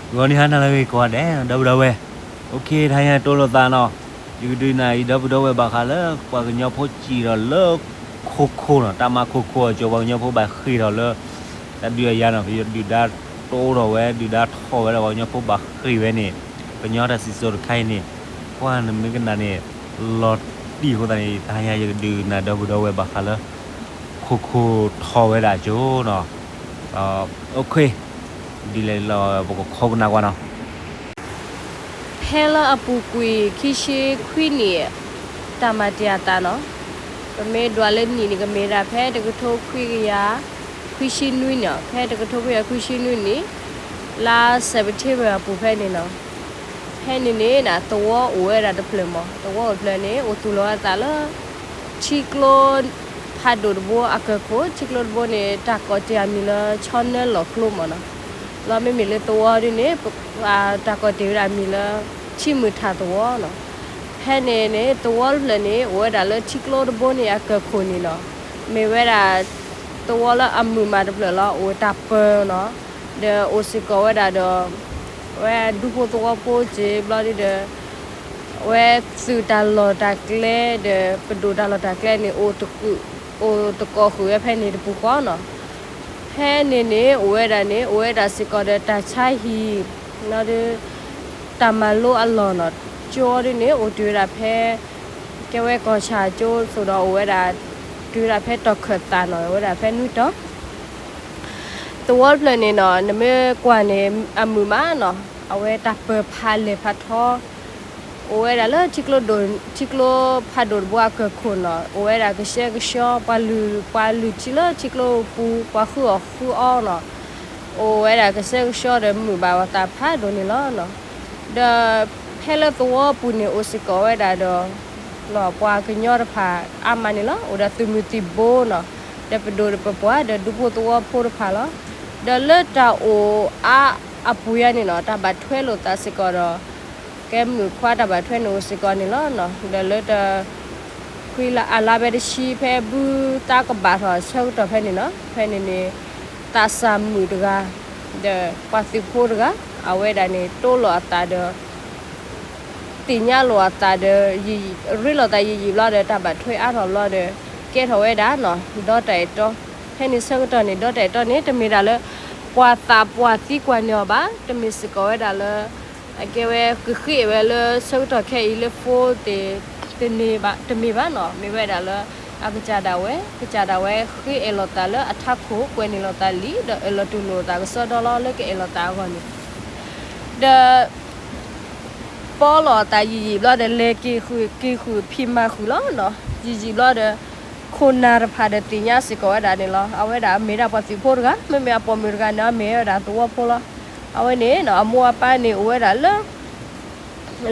ဂီၤနံၤဟါနၤလၢအဂ့ၤကိးဂၤဒဲး ဒီပုၢ်ဒီဝဲၢ်, အိၣ်ခ့ တဟါညါတိၢ်လိာ်သးနီၤ, ယကဒုးနၢ်အံၤ ဒီပုၢ်ဒီဝဲၢ် ဘၣ်ဃးလၢပှၤကညီဖိစံၣ်ဒီးလၢ ခိခိၣ်နီၤ, တၢ်မၤခိခိၣ်အကၠိ ပှၤကညီဖိဘၣ်ဃ့ၢ်ထီၣ်လၢ တၢ်ဒုးအယၤနီၤ, ပယီၤဒုၣ်ဒါတိၢ်ထီၣ်ဝဲ ဒုၣ်ဒါထီၣ်ဝဲဒီး ပှၤကညီဖိဘၣ်ဃ့ၢ်ဝဲန့ၣ်, ကညီတၢ်စံၣ်စိၤတခါအံၤန့ၣ်, ပှၤနမ့ၢ်ကနၣ်န့ၣ် လီၤတံၢ်အဃိသတးန့ၣ် တဟါညါယကဒုးနၢ်ဒီပုၢ်ဒီဝဲၢ် ဘၣ်ဃးလၢ ခိခိၣ်ထီၣ်ဝဲဒၣ်အကၠိနီၤ, အိၣ်ခ့ ဒ်လဲၣ်လီၤ ပကခိးကနၣ်ကွၢ်နီၤ. ဖဲလၢအပူၤကွံာ်ခံဆံခွံနံၣ် တၢ်မၤတံာ်အသးနီၤ, ပမ့ၢ်ဒွးလၢနံၣ်န့ၣ် ကမ့ၢ်ဒၣ်ဖဲတကထိခွံကယၤခွံဆံနွံန့ၣ်, ဖဲတကထိခွံကယၤခွံဆံနွံနံၣ် လါ September အပူၤဖဲန့ၣ်နီၤ, ဖဲန့ၣ်န့ၣ် သဝီအိၣ်ဝဲဒၣ်တဖျၢၣ်မး, သဝီအိၣ်တဖျၢၣ်န့ၣ် အိၣ်သူၣ်လီၤအသးလၢ ထံကျိ ဖးဒိၣ်တဘိအကၢၢ်ခိၣ်, ထံကျိတဘိန့ၣ် တၢ်ကိးတ့ၢ်အမံၤလၢ ဆီနဲလီၤကျိမးနီၤ, လီၤမ့မ့ၢ်လၢသဝီဒ်န့ၣ် တၢ်ကိးတ့ၢ်ဝဲဒၣ်အမံၤလၢ ထံမုၢ်ထၣ်သဝီနီၤ, ဖဲန့ၣ်န့ၣ် သဝီတဖျၢၣ်န့ၣ် အိၣ်ဝဲဒၣ်လၢထံကျိတဘိန့ၣ်အကၢၢ်ခိၣ်န့ၣ်နီၤ, မ့ၢ်ဝဲဒၣ် သဝီလၢအမုာ်မးတဖျၢၣ်လီၤ, အိၣ်တၢ်ပၢၤနီၤ, ဒီးအိၣ်စ့ၢ်ကီးဝဲဒၣ်ဒီး ဝဲဒူဖိသဝီဖိစ့ၢ်ဘျီဒ်ဒီး ဝဲသုးတၢ်လီၢ်တၢ်ကျဲဒီး ပဒိၣ်တၢ်လီၢ်တၢ်ကျဲန့ၣ် အိၣ်တကိးဃုာ်ဝဲဖဲန့ၣ်တပူၤဃီနီၤ, ဖဲန့ၣ်န့ၣ် အိၣ်ဝဲဒၣ်န့ၣ် အိၣ်ဝဲဒၣ်စ့ၢ်ကီးဒီးတၢ်ဆါဟံၣ် ဒီး တၢ်မၤလိအလီၢ်နီၤ, ကၠိဒ်န့ၣ် အိၣ်တုၤဝဲဒၣ်ဖဲ ကဲဝဲကီၢ်ဆၣ်ကၠိအသိးဒီး အိၣ်ဝဲဒၣ် တုၤဝဲဒၣ်ဖဲတီၢ်ခၢၣ်သးနီၤ, အိၣ်ဝဲဒၣ်ဖဲနွံတီၤ သဝီတဖျၢၣ်န့ၣ်နီၤ, နမ့ၢ်ကွၢ်န့ၣ် အမုာ်မးနီၤ, အဝဲတၢ်ပၢၤဖးလဲၢ်ဖးထီ, အိၣ်ဝဲဒၣ်လၢထံကျိဒိၣ် ထံကျိဖးဒိၣ်တဘိအကၢၢ်ခိၣ်နီၤ, အိၣ်ဝဲဒၣ်ကဆှဲကဆှီ ပှၤလုၢ် ပှၤလုၢ်ထံလၢထံကျိပူၤ ပှၤဃုအီၣ်ဃုအီနီၤ, အိၣ်ဝဲဒၣ်ကဆှဲကဆှီဒီးမုာ်ဘၣ်အသးဖးဒိၣ်န့ၣ်လီၤ. ဒီးဖဲလၢသဝီပူၤန့ၣ် အိၣ်စ့ၢ်ကီးဝဲဒၣ်ဒီး ပှၤကညီတဖၣ်အါမးန့ၣ်လီၤ. အိၣ်ဒီးသုးမုၢ်သံၣ်ဘိနီၤ, ဒီးပဒိၣ်ဒီးပပှၢ် ဒီးဒူဖိသဝီဖိတဖၣ်လီၤ. ဒီးလၢတၢ်အိၣ်အါအပူၤယါန့ၣ်နီၤ, တၢ်ဘၣ်ထွဲလိာ်သးစ့ၢ်ကီးဒီး ကဲမုၢ်ခွါတၢ်ဘၣ်ထွဲန့ၣ်အိၣ်စ့ၢ်ကီးန့ၣ်လီၤ. ဒီးလၢတ ခွံလါအလါဖဲတဆံ ဖဲဘုသးကဘၣ်ထီၣ်ဆၢကတီၢ်ဖဲန့ၣ်နီၤ, ဖဲန့ၣ်န့ၣ် သးစၢ်မုၣ်တဂၤ ဒီးပှၤသုးဖိတဂၤ အဝဲဒၣ်န့ၣ် တိၢ်လိာ်အသးဒီး သ့ၣ်ညါလိာ်အသးဒီး ရ့လိာ်သးယံာ်ယံာ်ဘျီဒီး တၢ်ဘၣ်ထွဲအါထီၣ်ဘျီဒီး ကဲထီၣ်ဝဲဒၣ်နီၤ ဒီတၢ်အဲၣ်တီ, ဖဲန့ၣ်ဆၢကတီၢ်န့ၣ် ဒီတၢ်အဲၣ်တီန့ၣ် တမ့ၢ်ဒၣ်လၢ ပှၤသးပှၢ်သံကွၢ်န့ၢ်အီၤဘၣ်, တမ့ၢ်စ့ၢ်ကီးဝဲဒၣ်လၢ အကဲဝဲကဃ့ဝဲလၢဆၢကတီၢ်ခဲအံၤလၢ phone တန့ၢ်ဘၣ် တမ့ၢ်ဘၣ်နီၤ, မ့ၢ်ဝဲဒၣ်လၢ အကစၢ်ဒၣ်ဝဲ ကစၢ်ဒၣ်ဝဲဃ့အဲၣ်လိာ်သးလၢအထးခိၣ် ကွဲးန့ၢ်လိာ်သးလံ ဒီးအၢၣ်လီၤတူၢ်လိာ်သးကစီဒီလီၤ လၢကအဲၣ်လိာ်သးအဂီၢ်န့ၣ် ဒီး ပီလိာ်အသးယံာ်ယံာ်ဘျီဒီး လဲၤက့ၤဃုာ်က့ၤဃုာ်ဖံးမၤဃုာ်လီၤနီၤ, ယံာ်ယံာ်ဘျီဒီး ခိၣ်နၢ်တဖၣ်ဒီးသ့ၣ်ညါစ့ၢ်ကီးဝဲဒၣ်န့ၣ်လီၤ. အဝဲဒၣ်မ့ၢ်ဒၣ်ပှၤသုးဖိတဂၤ, မ့မ့ၢ်အပိာ်မုၣ်တဂၤန့ၣ် အမ့ၢ်ဝဲဒၣ်သဝီဖိလီၤ. အဝဲန့ၣ်နီၤ အမိၢ်အပၢ်န့ၣ်အိၣ်ဝဲဒၣ်လၢ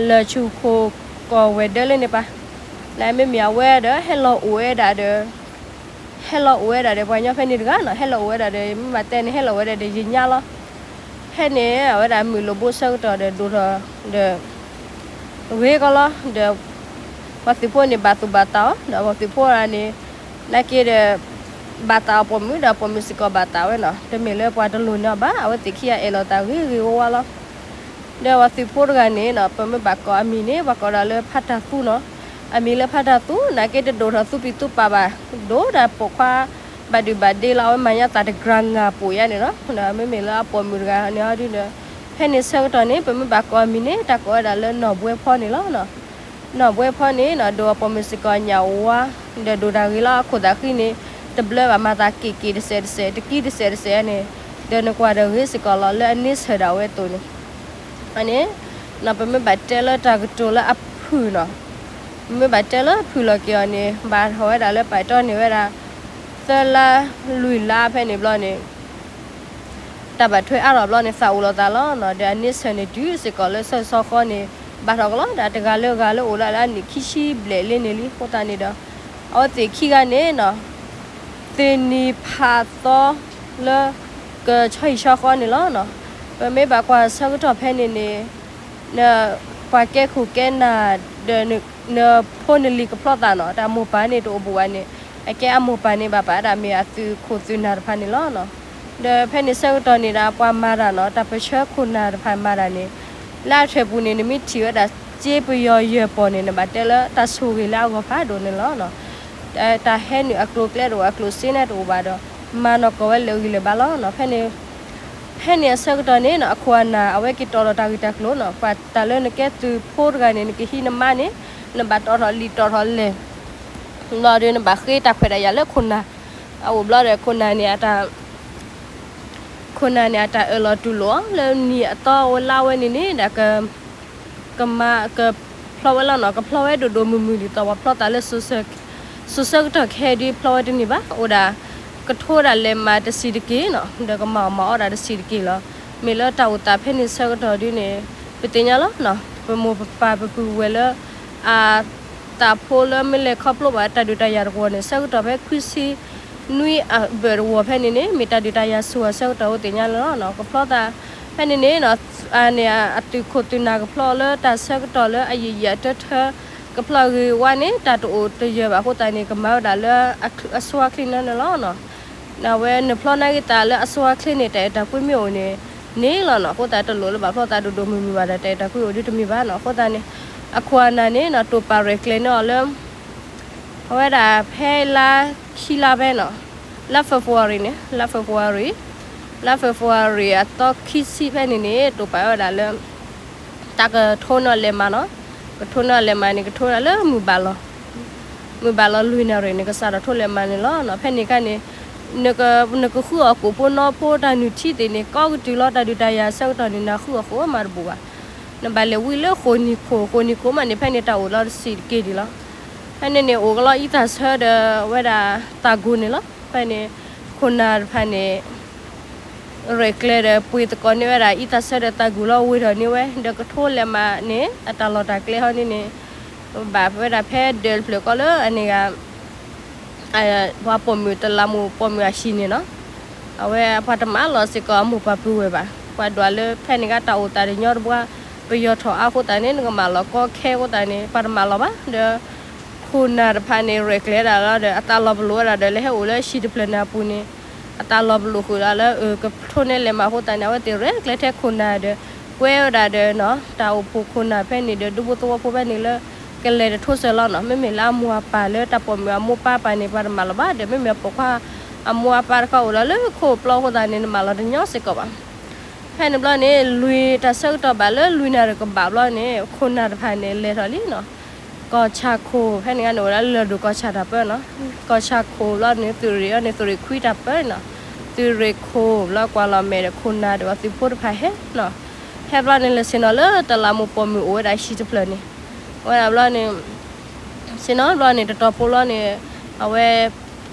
လၢၢ်ဆူၣ်ခိၣ်ကီၢ်ဝဲၤဒၢးလၢန့ၣ်ပၢ်, လၢမ့မ့ၢ်အဝဲဒီး ဟဲလီၤအိၣ်ဝဲဒၣ်ဒီး ဟဲလီၤအိၣ်ဝဲဒၣ်ဒီးပှၤကညီဖဲန့ၣ်တဂၤနီၤ, ဟဲလီၤအိၣ်ဝဲဒၣ်ဒီး မ့ၢ်ဘၣ်တဲန့ၣ် ဟဲလီၤဝဲဒၣ်ဒီးယညါလီၤ. ဖဲန့ၣ် အဝဲဒၣ်မုၢ်လိာ်ဘိဆၢကတီၢ်ဒီး ဒိၣ်ထီၣ်ဒီး ဂ့ၤကီးလီၤ. ဒီး ပှၤသုးဖိန့ၣ် ဘၣ်သူၣ်ဘၣ်သးအီၤ, ဒီးပှၤသုးဖိန့ၣ် နာ်က့ဒီး ဘၣ်သးအီၤပိာ်မုၣ် ဒီးပိာ်မုၣ်စ့ၢ်ကီးဘၣ်သးဝဲနီၤ, တမ့ၢ်လၢပှၤတလိၣ်န့ၢ်အီၤဘၣ်, အဝဲသ့ၣ်ခံဂၤအဲၣ်လိာ်သးဂ့ၤဂ့ၤဝါဝါလီၤ. ဒီးပှၤသုးဖိတဂၤန့ၣ်နီၤ ပမ့ၢ်ဘၣ်ကိးအမံၤန့ၣ် ပှၤကိးဒၣ်လၢဖးတၢ်သူနီၤ, အမံၤလၢဖးတၢ်သူ နာ်က့တဒိၣ်ထီၣ်သူပံၤသူပာ်ဘၣ်, ဒိၣ်ဒၣ်ပိာ်ခွါ ဘၣ်ဒုၣ်ဘၣ်ဒ့လီၤ, အဝဲမၤညါသးတကြၢးငါပူၤယါန့ၣ်နီၤ, ဒီးမ့မ့ၢ်လၢအပိာ်မုၣ်တဂၤန့ၣ်ဟီဒုဒီး ဖဲန့ၣ်ဆၢကတီၢ်န့ၣ် ပမ့ၢ်ဘၣ်ကိးအမံၤန့ၣ် တၢ်ကိးဝဲဒၣ်လၢနီၢ်ဘှဲဖီန့ၣ်လီၤနီၤ. နီၢ်ဘှဲဖီန့ၣ်နီၤ ဒိၣ်အပိာ်မုၣ်စ့ၢ်ကီးညၣ်ဝါ, ဒီးဒိၣ်တၢ်ဂ့ၤလီၤ, အခိၣ်သးဃံန့ၣ် တဘျၢဘၣ်, မၤသးက့ၣ်က့ၣ်တစဲးတစဲး တကံတစဲးတစဲးန့ၣ်, ဒီးနကွၢ်ဒီးဂ့ၤစ့ၢ်ကီးလီၤ လၢအန့ဆၢၣ်ဒၣ်ဝဲအသိးန့ၣ် အန့ၣ် ပမ့ၢ်ဘၣ်တဲလၢတၢ်ကတိၤလၢအဖုၣ်နီၤ, ပမ့ၢ်ဘၣ်တဲလၢဖုၣ်လီၤက့ၤအီၤန့ၣ် ဘၣ်ထီၣ်ဝဲဒၣ်လၢပာ်တီၢ်န့ၢ်ဝဲဒၣ် သၢလါလွံၢ်လါဖဲန့ၣ်ဘျီန့ၣ် တၢ်ဘၣ်ထွဲအါထီၣ်ဘျီန့ၣ် သးအိၣ်လိာ်သးလီၤနီၤ, ဒီးအန့ဆၢၣ်န့ၣ်တုၤစ့ၢ်ကီးလၢဆၢဆီဃီန့ၣ် ဘၣ်ထီၣ်ကလီၤ, ဒီးတဂၤလၢဂၤလၢအိၣ်လၢအနံၣ်ခံဆံဘျဲၣ်လံန့ၣ်လံ, အဃိသတးန့ၣ်ဒီး အဝဲသ့ၣ်ခံဂၤန့ၣ်နီၤ သ့ၣ်နံၤဖးသီလၢ ကဆီဟံၣ်ဆီဃီန့ၣ်လီၤနီၤ. ပမ့ၢ်ဘၣ်ကွၢ်ဆၢကတီၢ်ဖဲန့ၣ်န့ၣ် န ပှၤကဲခိၣ်ကဲနၢ် ဒီး နဖိနလံၤကဖျီသးနီၤ, တၢ်မိၢ်ပၢ်န့ၣ်တအိၣ်ဘူးဘၣ်န့ၣ်, အကဲအမိၢ်ပၢ်န့ၣ် ဘၣ်ပာ်ဒၣ်မ့ၢ်အသုးခိၣ်သုးနၢ်တဖၣ်န့ၣ်လီၤနီၤ. ဒီးဖဲန့ၣ်ဆၢကတီၢ်န့ၣ်ဒီး ပှၤမၤတၢ်နီၤ, တၢ်ပၢဆှၢခိၣ်နၢ်တဖၣ်မၤတၢ်န့ၣ်, လၢအထၢၣ်ပူၤန့ၣ် နမ့ၢ်ထံၣ်ဝဲဒၣ် စ့ပယီၤယဲၢ်ပီၢ်န့ၣ် နဘၣ်တဲလၢတၢ်ဆိၣ်ဂ့ၤလၢအဂီၢ်ဖးဒိၣ်န့ၣ်လီၤ. တၢ်ဟဲနုာ်အကျိၤအကျဲတအိၣ်, အကျိၣ်စ့န့ၣ်တအိၣ်ဘၣ်ဒီး မၤနီၢ်ကီၢ်ဝဲလၢာ်ဂံၢ်လၢာ်ဘါလီၤနီၤ. ဖဲန့ၣ် ဖဲန့ၣ်အဆၢကတီၢ်န့ၣ်နီၤ, အခိၣ်အနၢ် အဝဲက့ၤတီၣ်လီၤတၢ်ဂ့ၢ်တၢ်ကျိၤနီၤ. ပှၤတၢ်လၢနကဲသုးဖိတဂၤန့ၣ် နကဟံးနမါန့ၣ်, နဘၣ်တီၣ်ထီၣ်လံာ်တီၣ်ထီၣ်လဲၢ် ဘျီဒီး နဘၣ်ဃ့တၢ်ခွဲးတၢ်ယာ်လၢခိၣ်နၢ်အအိၣ်ဘျီဒီး ခိၣ်နၢ်န့ၣ် ခိၣ်နၢ်န့ၣ် အတၢ်အၢၣ်လီၤတူၢ်လိာ်အီၤ လၢနံၣ်အသီဝဲလါဝဲန့ၣ်န့ၣ်ဒီး ကမၤ ကဖျီဝဲလီၤနီၤ, ကဖျီဝဲဒိၣ်ဒိၣ်မုၢ်မုၢ်ဒ်သိးပှၤဖျီသးလၢ စိၤဆၢကတီၢ်ခဲအံၤဒ်ဖျီဝဲတန့ၢ်ဘၣ်, အိၣ်ဒၣ် ကထိဒၣ်လဲာ်မးတဆံးတက့ၢ်နီၤ, ဒီးကမၤအီၣ်မၤအီဒၣ်တဆံးတက့ၢ်လီၤ. မ့ၢ်လၢတၢ်အိၣ်သးဖဲန့ၣ်ဆၢကတီၢ်ဒ်န့ၣ် ပသ့ၣ်ညါလီၤနီၤ, ပမိၢ်ပပၢ်ပပုၢ်ဝဲၢ်လၢ အသးဖိလၢမ့ၢ်လဲၤခီဖျိဘၣ်တၢ်ဒုးတၢ်ယၤတကဝီၤန့ၣ် ဆၢကတီၢ်ဖဲခွံဆံနွံအဘၢၣ်တဝီၤဖဲန့ၣ်န့ၣ် မ့ၢ်တၢ်ဒုးတၢ်ယၤဆူၣ်အဆၢကတီၢ်အိၣ်သ့ၣ်ညါလီၤနီၤ. ကဖျီသးဖဲန့ၣ်န့ၣ် အန့ၣ် အသုးခိၣ်သုးနၢ်ကဖျီလၢတၢ်ဆၢကတီၢ်လၢအယံာ်ယံာ်အထၢထၢ ကဖျီဂ့ၤဝါန့ၣ် တၢ်တအိၣ်တယၢၤဘၣ်အဃိသတးန့ၣ် ကမၤဝဲဒၣ်လၢအဆိအချ့န့ၣ်လီၤနီၤ. အဝဲနဖျီနာ်က့ၤသးလၢအဆိအချ့န့ၣ် တၢ်အဲၣ်တၢ်ကွံမ့ၢ်အိၣ်န့ၣ် န့ၣ်လီၤနီၤ. အဃိသတးတလိၣ်လၢဘၣ်ဖျီသးဒိၣ်ဒိၣ်မုၢ်မုၢ်ဘၣ်ဒီး တၢ်အဲၣ်တၢ်ကွံအိၣ်ဒ်တမ့ၢ်ဘၣ်နီၤ. အဃိသတးန့ၣ် အခိၣ်အနၢ်န့ၣ်နီၤ တိာ်ပာ်ရဲၣ်ကျဲၤန့ၢ်အီၤလၢ အဝဲဒၣ်ဖဲလါခံလါဖဲနီၤ, လါ February န့ၣ်, လါ February, လါ February အသီခံဆံဖဲန့ၣ်န့ၣ် တိာ်ပာ်ဝဲဒၣ်လၢ တၢ်ကထိန့ၢ်အီၤလဲၤမးနီၤ. ကထိန့ၢ်အီၤလဲၤမးန့ၣ် ကထိဒၣ်လၢမုၢ်ဘၣ်လီၤ, မုၢ်ဘၣ်လီၤလွံၢ်နၣ်ရံၣ်န့ၣ် ကစးထီၣ်ထိလဲၤမးန့ၣ်လီၤနီၤ. ဖဲန့ၣ်အခါန့ၣ် နကဃုအီၣ်ကိၣ်ဖိနီဖိတၢ်နုၢ်ထံသ့ၣ်န့ၣ် ကိးကတုၤလီၤ တၢ်ဒုးတၢ်ယၤဆၢကတီၢ်န့ၣ် နဃုအီၣ်ကိၣ်မးတဘူးဘၣ်. နဘၣ်လဲၤဝံလၢဃိာ်နံၤခိၣ်, ဃိာ်နံၤခိၣ်မးန့ၣ် ဖဲန့ၣ်တၢ်အိၣ်လီၤတဆံးတက့ၢ်ဒံးလီၤ. ဖဲန့ၣ်န့ၣ် အိၣ်ကလီအံသၣ်ဆၢဒီးဝဲဒၣ်သးကူၤန့ၣ်လီၤ. ဖဲန့ၣ် ခိၣ်နၢ်တဖၣ်န့ၣ် ရဲၣ်ကျဲၤဒီးပှ့ၤသကိးန့ၢ်ဝဲဒၣ်အံသၣ်ဆၢဒီးသးကူၤလီၤ ဝ့ၤထီၣ်န့ၢ်ဝဲ ဒီးကထိလဲၤမးန့ၣ် အတၢ်လီၢ်တၢ်ကျဲဟီန့ၣ်န့ၣ် ဘၣ်ဝဲဒၣ်ဖဲဒၢးတဖျၢၣ်ကီလၢအန့ၣ်ဂၤ ပှၤပိာ်မုၣ်တလးမူးပိာ်မုၣ်အဟံၣ်န့ၣ်နီၤ. အဝဲပှၤတမၤလီၤစ့ၢ်ကီးအမိၢ်ပၢ်ပုၢ်ဝဲၢ်ဘၣ်. ပှၤဒွးလၢဖဲန့ၣ်ကတၢ်အိၣ်သးတညီတဘှါ ပယီၤထီၣ်အါအဃိသတးန့ၣ် နကမၤလီၤကီခဲအဃိသတးန့ၣ် ပှၤတမၤလီၤဘၣ်. ဒီး ခိၣ်နၢ်တဖၣ်န့ၣ် ရဲၣ်ကျဲၤဒၣ်လီၤဒီး အသးလီၤပလိာ်ဝဲဒၣ်ဒီး လဲၤဟဲအိၣ်လၢဟံၣ်တဖျၢၣ်န့ၣ်အပူၤန့ၣ် အသးလီၤပလိာ်ဃုာ်ဒီးလၢ ကထိန့ၢ်လဲၤမးအဃိသတးန့ၣ် အဝဲသ့ၣ်ရဲၣ်ကျဲၤထဲခိၣ်နၢ်ဒီး ကွဲဝဲဒၣ်ဒီးနီၤ တၢ်အိၣ်ဖှိၣ်ခိၣ်နၢ်ဖဲန့ၣ်ဒီး ဒူဖိသဝီဖိဖဲန့ၣ်လၢ ကလဲၤတထိစၢၤလီၤနီၤ. မ့မ့ၢ်လၢအမိၢ်အပၢ်လၢတၢ်ပိာ်မုၣ်အမိၢ်ပၢ်ပၢ်န့ၣ် ပှၤတမၤလီၤဘၣ်ဒီး မ့မ့ၢ်အပိာ်ခွါအမိၢ်အပၢ်တခီအိၣ်ဒီးလၢခိၣ်ပျီအဃိသတးန့ၣ် နမၤလီၤတညီစ့ၢ်ကီးဘၣ်. ဖဲန့ၣ်ဘျီန့ၣ် လွံၢ်တၢ်ဆၢကတီၢ်ဘၣ်လၢလွံၢ်နၣ်ရံၣ်ကဘၣ်ဘျီန့ၣ် ခိၣ်နၢ်တဖၣ်န့ၣ် လဲၤထီၣ်လံနီၤ. ကီၢ်ဆၣ်ခိၣ် ဖဲန့ၣ်ဂၤန့ၣ် အိၣ်ဒၣ်လၢလီၢ်ဒိၣ်ကီၢ်ဆၣ်တၢ်ပၢနီၤ. ကီၢ်ဆၣ်ခိၣ်ဘျီန့ၣ် သုးရ့ၣ်အီၤန့ၣ် သုးရ့ၣ်ခွံတၢ်ပၢနီၤ. သုးရ့ၣ်ခိၣ်ဘျီကွၢ်လီၤမဲာ်ဒီးခိၣ်နၢ်ဒီးအသုးဖိတဖၣ်ဟဲနီၤ. ဟဲဘျီန့ၣ် လဲၤဆ့ၣ်နီၤလၢတလးမူးပိာ်မုၣ်အိၣ်ဝဲဒၣ်ဟံၣ်တဖျၢၣ်န့ၣ် ဝဲဒၣ်ဘျီန့ၣ် ဆ့ၣ်နီၤဘျီန့ၣ် တတီၤဖိလီၤန့ၣ် အဝဲ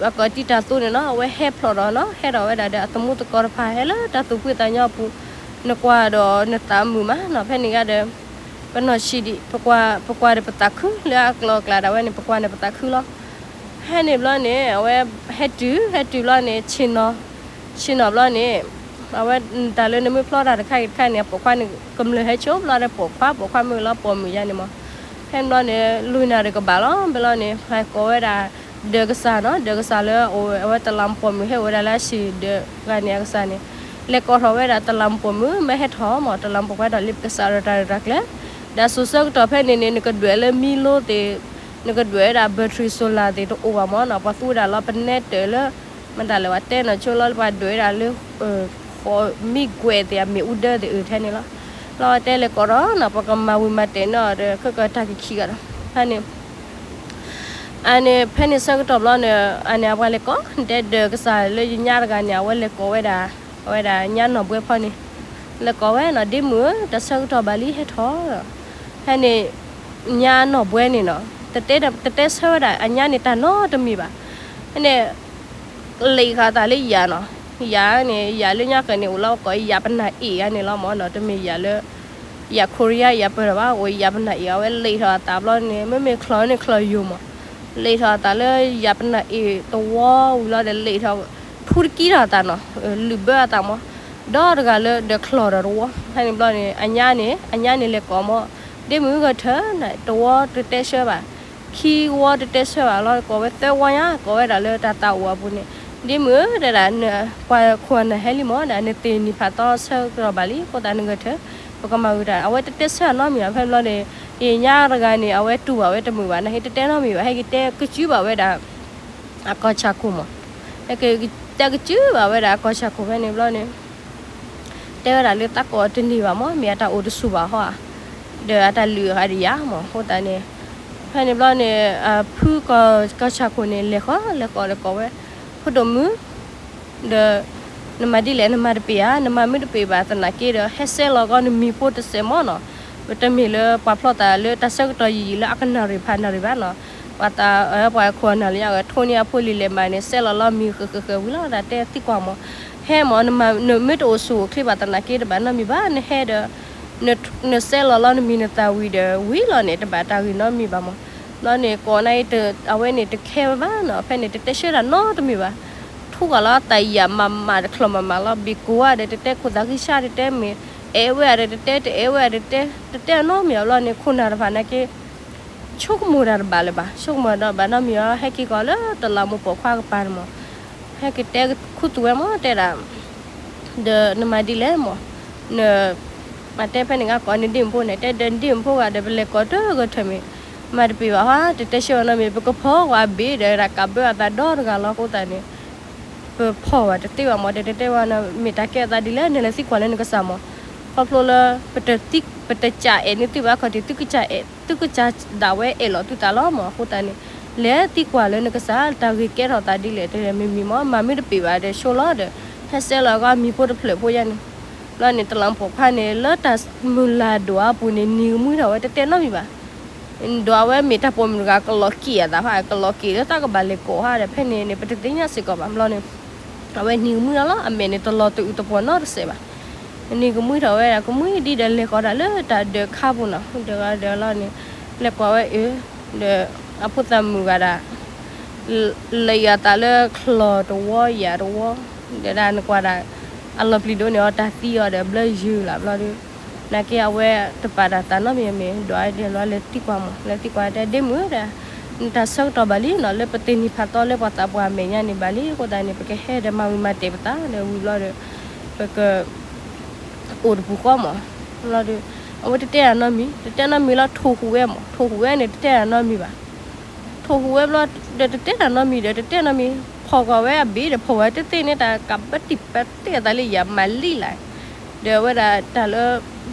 အကတံာ်တၢ်သိန့ၣ်နီၤ အဝဲဟဲဖျိးဒီးနီၤ ဟဲထီၣ်ဝဲဒၣ်ဒီးအသမူသကိးတဖၣ် ဟဲလၢတၢ်သူၣ်ဖှံသးညီအပူၤ နကွၢ်ဒီးနသးမုာ်မးနီၤ. ဖဲန့ၣ်ဂၤဒီး ပနီၢ်ဆံးဒံး ပကွၢ် ပကွၢ်ဒီးပသးခုလၢအကျိၤအကျဲဒၣ်ဝဲန့ၣ် ပကွၢ်န့ၣ်ပသးခုလီၤ. ဖဲန့ၣ်ဘျီန့ၣ် အဝဲဟဲတုၤ ဟဲတုၤဘျီန့ၣ် ဆ့ၣ်နီၤ ဆ့ၣ်နီၤဘျီန့ၣ် အဝဲတၢ်လၢနမ့ၢ်ဖျီတၢ်တခါဂ့ၤတခါန့ၣ် အပိာ်ခွါန့ၣ် ကမျၢၢ်ဟဲဆိဘျီဒီးပိာ်ခွါ ပိာ်ခွါမ့ၢ်လီၤပိာ်မုၣ်ယါန့ၣ်မး. ဖဲန့ၣ်ဘျီန့ၣ် လွံၢ်နၣ်ရံၣ်ကဘၣ်လီၤ ဘဲလီၤန့ၣ် ဟဲကိးဝဲဒၣ် ဒၢးကစၢ်နီၤ ဒၢးကစၢ်လၢအဝဲတလးမူးပိာ်မုၣ်ဟဲအိၣ်ဝဲဒၣ်လၢအဟံၣ်ဒၢးဂၤန့ၣ်အကစၢ်န့ၣ် လဲၤကိးထီၣ်ဝဲဒၣ်တလးမူးပိာ်မုၣ် မ့ၢ်ဟဲထီၣ်မး တလးမူးပိာ်ခွါဒီးလံပကစၢ်ဒီးတၢ်ရဲၣ်တၢ်ကျဲၤ ဒီးစိၤဆၢကတီၢ်ဖဲန့ၣ်န့ၣ် နကဒွဲၣ်လၢမံလိသ့ၣ် နကဒွဲၣ်ဝဲဒၣ် battery solar သ့ၣ်တအိၣ်ဘၣ်မးနီၤ ပှၤသူဝဲဒၣ်လီၤပနဲတၢၢ်လၢ မတၤလဲၣ်ပှၤတဲနီၤဆိလီၤပှၤဒွဲၣ်ဝဲဒၣ်လၢ ဃိးမံကွဲးသ့ၣ်အမ့ၣ်အူဒၢသ့ၣ်အၢထဲန့ၣ်လီၤ. လီၤတဲလဲၤကိးထီၣ်နီၤ ပကမၤဝံၤမၤတဲာ်နီၤဒီး ခဲကတၢၢ်ကခံဂၤဒီး ဖဲန့ၣ် အန့ၣ် ဖဲန့ၣ်ဆၢကတီၢ်ဘျီန့ၣ် အန့ၣ်အပှၤလဲၤကိး တဲဒၢးကစၢ်လၢယညါတဂၤန့ၣ် အဝဲလဲၤကိးဝဲဒၣ် အဝဲဒၣ်ညါနီၢ်ဘှဲဖီန့ၣ် လဲၤကိးဝဲနီၤ ဒ့မုၣ်ဧၢ တၢ်ဆၢကတီၢ်ဘၣ်လံဟဲထီၣ် ဖဲန့ၣ် ညါနီၢ်ဘှဲန့ၣ်နီၤ တတဲဆၢဝဲဒၣ် အညါန့ၣ်တၢ်နီတမံၤဘၣ်. ဖဲန့ၣ် လံာ်ထီၣ်အသးလၢယၤနီၤ ယၤန့ၣ် ယၤလၢညါကၢန့ၣ် အိၣ်လီၤကိးယၤပနၢ်အ့ၣ်ဂၤန့ၣ်လီၤမးနီၤ တမ့ၢ်ယၤလၢ ယၤ Korea ယၤပၢၢ်ထီၣ်ဘၣ် အိၣ်ယၤပနၢ်အ့ၣ် အဝဲလံာ်ထီၣ်အသးဘျီန့ၣ် မ့မ့ၢ်ချီၣ်န့ၣ်ချီၣ်ယိာ်မး လံာ်ထီၣ်အသးလၢယၤပနၢ်အ့ၣ်တဝီဝံၤလီၤဒီးလံာ်ထီၣ် ထူတကံထီၣ်အသးနီၤ လုၢ်ဘၢအသးမး ဒီတဂၤလၢဒီးချီၣ်ဒီးတဝီ ဖဲန့ၣ်ဘျီန့ၣ် အညါန့ၣ် အညါန့ၣ်လဲၤကိးမး ဒ့မုၣ်ဂဲၤထၢၣ် တဝီတတဲဆၢဘၣ် ခံဝီတတဲဆၢဘၣ်လီၤ ကိးဝဲသၢဝီညါ ကိးဝဲဒၣ်လၢတၢ်သးအိၣ်အပူၤန့ၣ် ဒ့မုၣ်ဧၢ တဲဒၣ်, ပှၤခိၣ်နၢ်ဟဲလံမၢ်, ဒ်နသ့ၣ်နံၣ်ဖးသီဆၢကတီၢ်ဘၣ်လံ, အဃိသတးနဂဲၤထၢၣ်, ပကမၤဝံၤတၢ်, အဝဲတတဲဆၢအနီတမံၤဘၣ်. ဖဲန့ၣ်ဘျီန့ၣ်, ယညါတဂၤန့ၣ် အဝဲတူၢ်ဘၣ်ဝဲတမုာ်ဘၣ်, နဟဲတတဲနီတမံၤဘၣ်, ဟဲက့ၤတဲကစုဘၣ်ဝဲဒၣ် အကီၢ်ဆၣ်ခိၣ်မၢ်, ဟဲက့ၤတဲကစုဘၣ်ဝဲဒၣ်အကီၢ်ဆၣ်ခိၣ်. ဖဲန့ၣ်ဘျီန့ၣ် တဲဝဲဒၣ်လၢသးကိးတန့ၢ်ဘၣ်မၢ်, မ့ၢ်အတၢ်အိၣ်တဆူၣ်ဘၣ်ဟီဧါ, ဒီးအတၢ်လုၢ်အီၤဒီးယၤမၢ်. အဃိသတးန့ၣ်, ဖဲန့ၣ်ဘျီန့ၣ်, ဖုကီၢ်ဆၣ်ခိၣ်န့ၣ် လဲၤဃီၤ လဲၤဃီၤ လဲၤကိးဝဲ, ဖိဒိၣ်မုၣ်, ဒီး နမၤဒ်လဲၣ် နမၤတပ့ၤဧါ, နမၤမ့ၢ်တပ့ၤဘၣ်သနာ်က့ဒီး ဟဲဆဲးလီၤကီးနမံၤဖိတစဲးမၢ်နီၤ. ပတမ့ၢ်လၢပှၤဖျီသးလၢတၢ်ဆၢကတီၢ်ယံာ်ယံာ်လၢအကနၣ်ရံၣ်ဖးနၣ်ရံၣ်ဘၣ်နီၤ. ပှၤသး, ပှၤခိၣ်နၢ်လၢညါအဂၤ ထိန့ၢ်အဖိလံၤလဲၤမၤန့ၣ် ဆဲးလီၤလီၤမံၤဃၢၤဃၢၤဃၢၤဝံၤလီၤ, တၢ်တဲသံကွၢ်မၢ်. ဟဲမၢ်, နမၤ, နမ့ၢ်တအိၣ်ဆူၣ်အိၣ်ချ့ဘၣ်သနာ်က့တဘၣ်နီတမံၤဘၣ်, နဟဲဒီး နဆဲးလီၤလီၤနမံၤနသးဝံၤဒီး ဝံၤလီၤန့ၣ် တဘၣ်တၢ်ဂ့ၢ်နီတမံၤဘၣ်မၢ်. ဘျီန့ၣ် ကိးနၤအံၤ, အဝဲန့ၣ်တခဲဝဲဘၣ်နီၤ, ဖဲန့ၣ်တတဲဆၢတၢ်နီတမံၤဘၣ်. ထူးဂၤလီၤ သးယံာ်မးမးတချီၣ်မးမးလီၤ, ဘ့ၣ်ကိၢ်ဧါဒီးတတဲ, ခိၣ်သးဃံဆါတတဲ, မ့ၢ်အဲၣ်ဝဲဧါဒီးတတဲ, တအဲၣ်ဝဲဧါဒီးတတဲ, တတဲအနီတမံၤဘၣ်. ဘျီန့ၣ် ခိၣ်နၢ်တဖၣ်နာ်က့ ဆိကမိၣ်တၢ်တဘၣ်လၢၤဘၣ်, ဆိကမိၣ်တၢ်တဘၣ်နီတမံၤဘၣ်, ဟဲက့ၤကီးလၢတလးမူးပိာ်ခွါကပၤန့ၣ်မၢ်. ဟဲက့ၤတဲခူသူၣ်ဝဲမၢ်, တဲဒၣ်, ဒီးနမၤဒ်လဲၣ်မၢ်, န, အတဲဖဲန့ၣ် ကကိးနဒ့မုၣ်ဖိန့ၣ်, တဲဒီးနဒ့မုၣ်ဖိဂၤဒီး ပလဲၤကိးတဂၤထၢၣ်မ့ၢ်, မၤတပ့ၤဘၣ်ဟီ, တတဲဆၢအနီတမံၤ, ပကဖီကွၢ်အဘ့ၣ်ဒီး တၢ်ကးဘၢအသးဒီတဂၤလီၤ. အဃိသတးန့ၣ် ပဖီၣ်ဘၣ်တသ့ဘၣ်မၢ်, တဲတဲတဲဝဲန့ၣ် မ့ၢ်တၢ်ကဲအသးဒ်လဲၣ်, နလဲၤသံကွၢ်လၢနကစၢ်မၢ်. ခီဖျိလၢ ပတစံးအဲၣ်န့ၢ်သုဘၣ်ခီၣ်ထံး, သုကစၢ်ဒၣ်ဝဲအဲၣ်လီၤသုသးလီၤမၢ်. အဃိသတးန့ၣ် လဲၤသံကွၢ်လၢနကစၢ် တၢ်ဂ့ၢ်ကဲထီၣ်သးဒ်လဲၣ်, တမံၤမံၤမၢ်, မၤမ့ၢ်တပ့ၤဘၣ်ဒီး ဆိလီၤဒီး ဟဲဆဲးလီၤကီးမံၤဖိတဖျၢၣ်ဖိယါန့ၣ်. ဘျီန့ၣ် တလးမူးပိာ်ခွါန့ၣ် လၢတၢ်မုၢ်လၢ်ဒိၣ်အပူၤန့ၣ် နံၤကမှံထီၣ်ဝဲတတဲနီတမံၤဘၣ်. ဒိးဝဲမ့ၢ်တၢ်ပိာ်မုၣ်တဂၤ ကလီၤက့ၤအသးဖး ကလီၤက့ၤလၢတၢ်ကဘၣ်လဲၤကိးဧါဒီး ဖဲန့ၣ်န့ၣ် ပတသ့ၣ်ညါစ့ၢ်ကီးဘၣ်. ဘျီန့ၣ် အဝဲနံၤကမှံထီၣ်လီၤ, အမဲာ်န့ၣ်တလီၤတအုးတပှီၤနီတစဲးဘၣ်. နံၤကမှံထီၣ်ဝဲဒၣ် ကမှံဒ်ဒီးလဲၤဃီၤတၢ်လၢတၢ်ဒၢးခါပူၤနီၤ, ဒၢးဂၤဒၢးလီၤန့ၣ် လဲၤကွၢ်ဝဲအၢ, ဒီးအဖိသၣ်မုၣ်ဂၤဒၣ် လၢယၤသးလၢချီၣ်တဝီယၤတဝီ, ဒီးဒၣ်နကွၢ်ဒၣ် အလီၤပျံၤဒိၣ်န့ၢ်အီၤ တၢ်သံအီၤဒီး ဘျၢယုၢ်လၢ်ဘျီဒီး နာ်က့အဝဲတပာ်တၢ်သးနီတမံၤမ့ၢ် ဒွးဒဲးလီၤ လဲၤသံကွၢ်မၢ်, လဲၤသံကွၢ်တဲ ဒ့မုၣ်ဧၢ, နတၢ်ဆၢကတီၢ်ဘၣ်လံနီၤ, လၢပသ့ၣ်နံၣ်ဖးသီလၢပှၤသးပှၢ်အမဲာ်ညါန့ၣ်ဘၣ်လံ, အဃိသတးန့ၣ် ပကဟဲဒီးမၤဝံၤမၤတဲာ်ပသးဒီးဝံၤဘျီဒီး ပက အိၣ်တပူၤဃီမၢ်. ဘျီဒီး အဝဲတတဲတၢ်နီတမံၤ, တတဲနီတမံၤလီၤ, ထိၣ်ဟူးဝဲမၢ်, ထိၣ်ဟူးဝဲန့ၣ် တတဲတၢ်နီတမံၤဘၣ်. ထိၣ်ဟူးဝဲဘျီဒီး တတဲတၢ်နီတမံၤဒီး တတဲနီတမံၤ, ဖီၣ်ကွၢ်ဝဲအဘ့ၣ်ဒီး ဖီၣ်ဝဲတသ့ၣ်န့ၣ် တၢ်ကးဘၢတံၢ်ပာ်တ့ၢ်အသးလၢယၤမၤလံလၢ်, ဒီးအဝဲဒၣ်တၢ်လၢ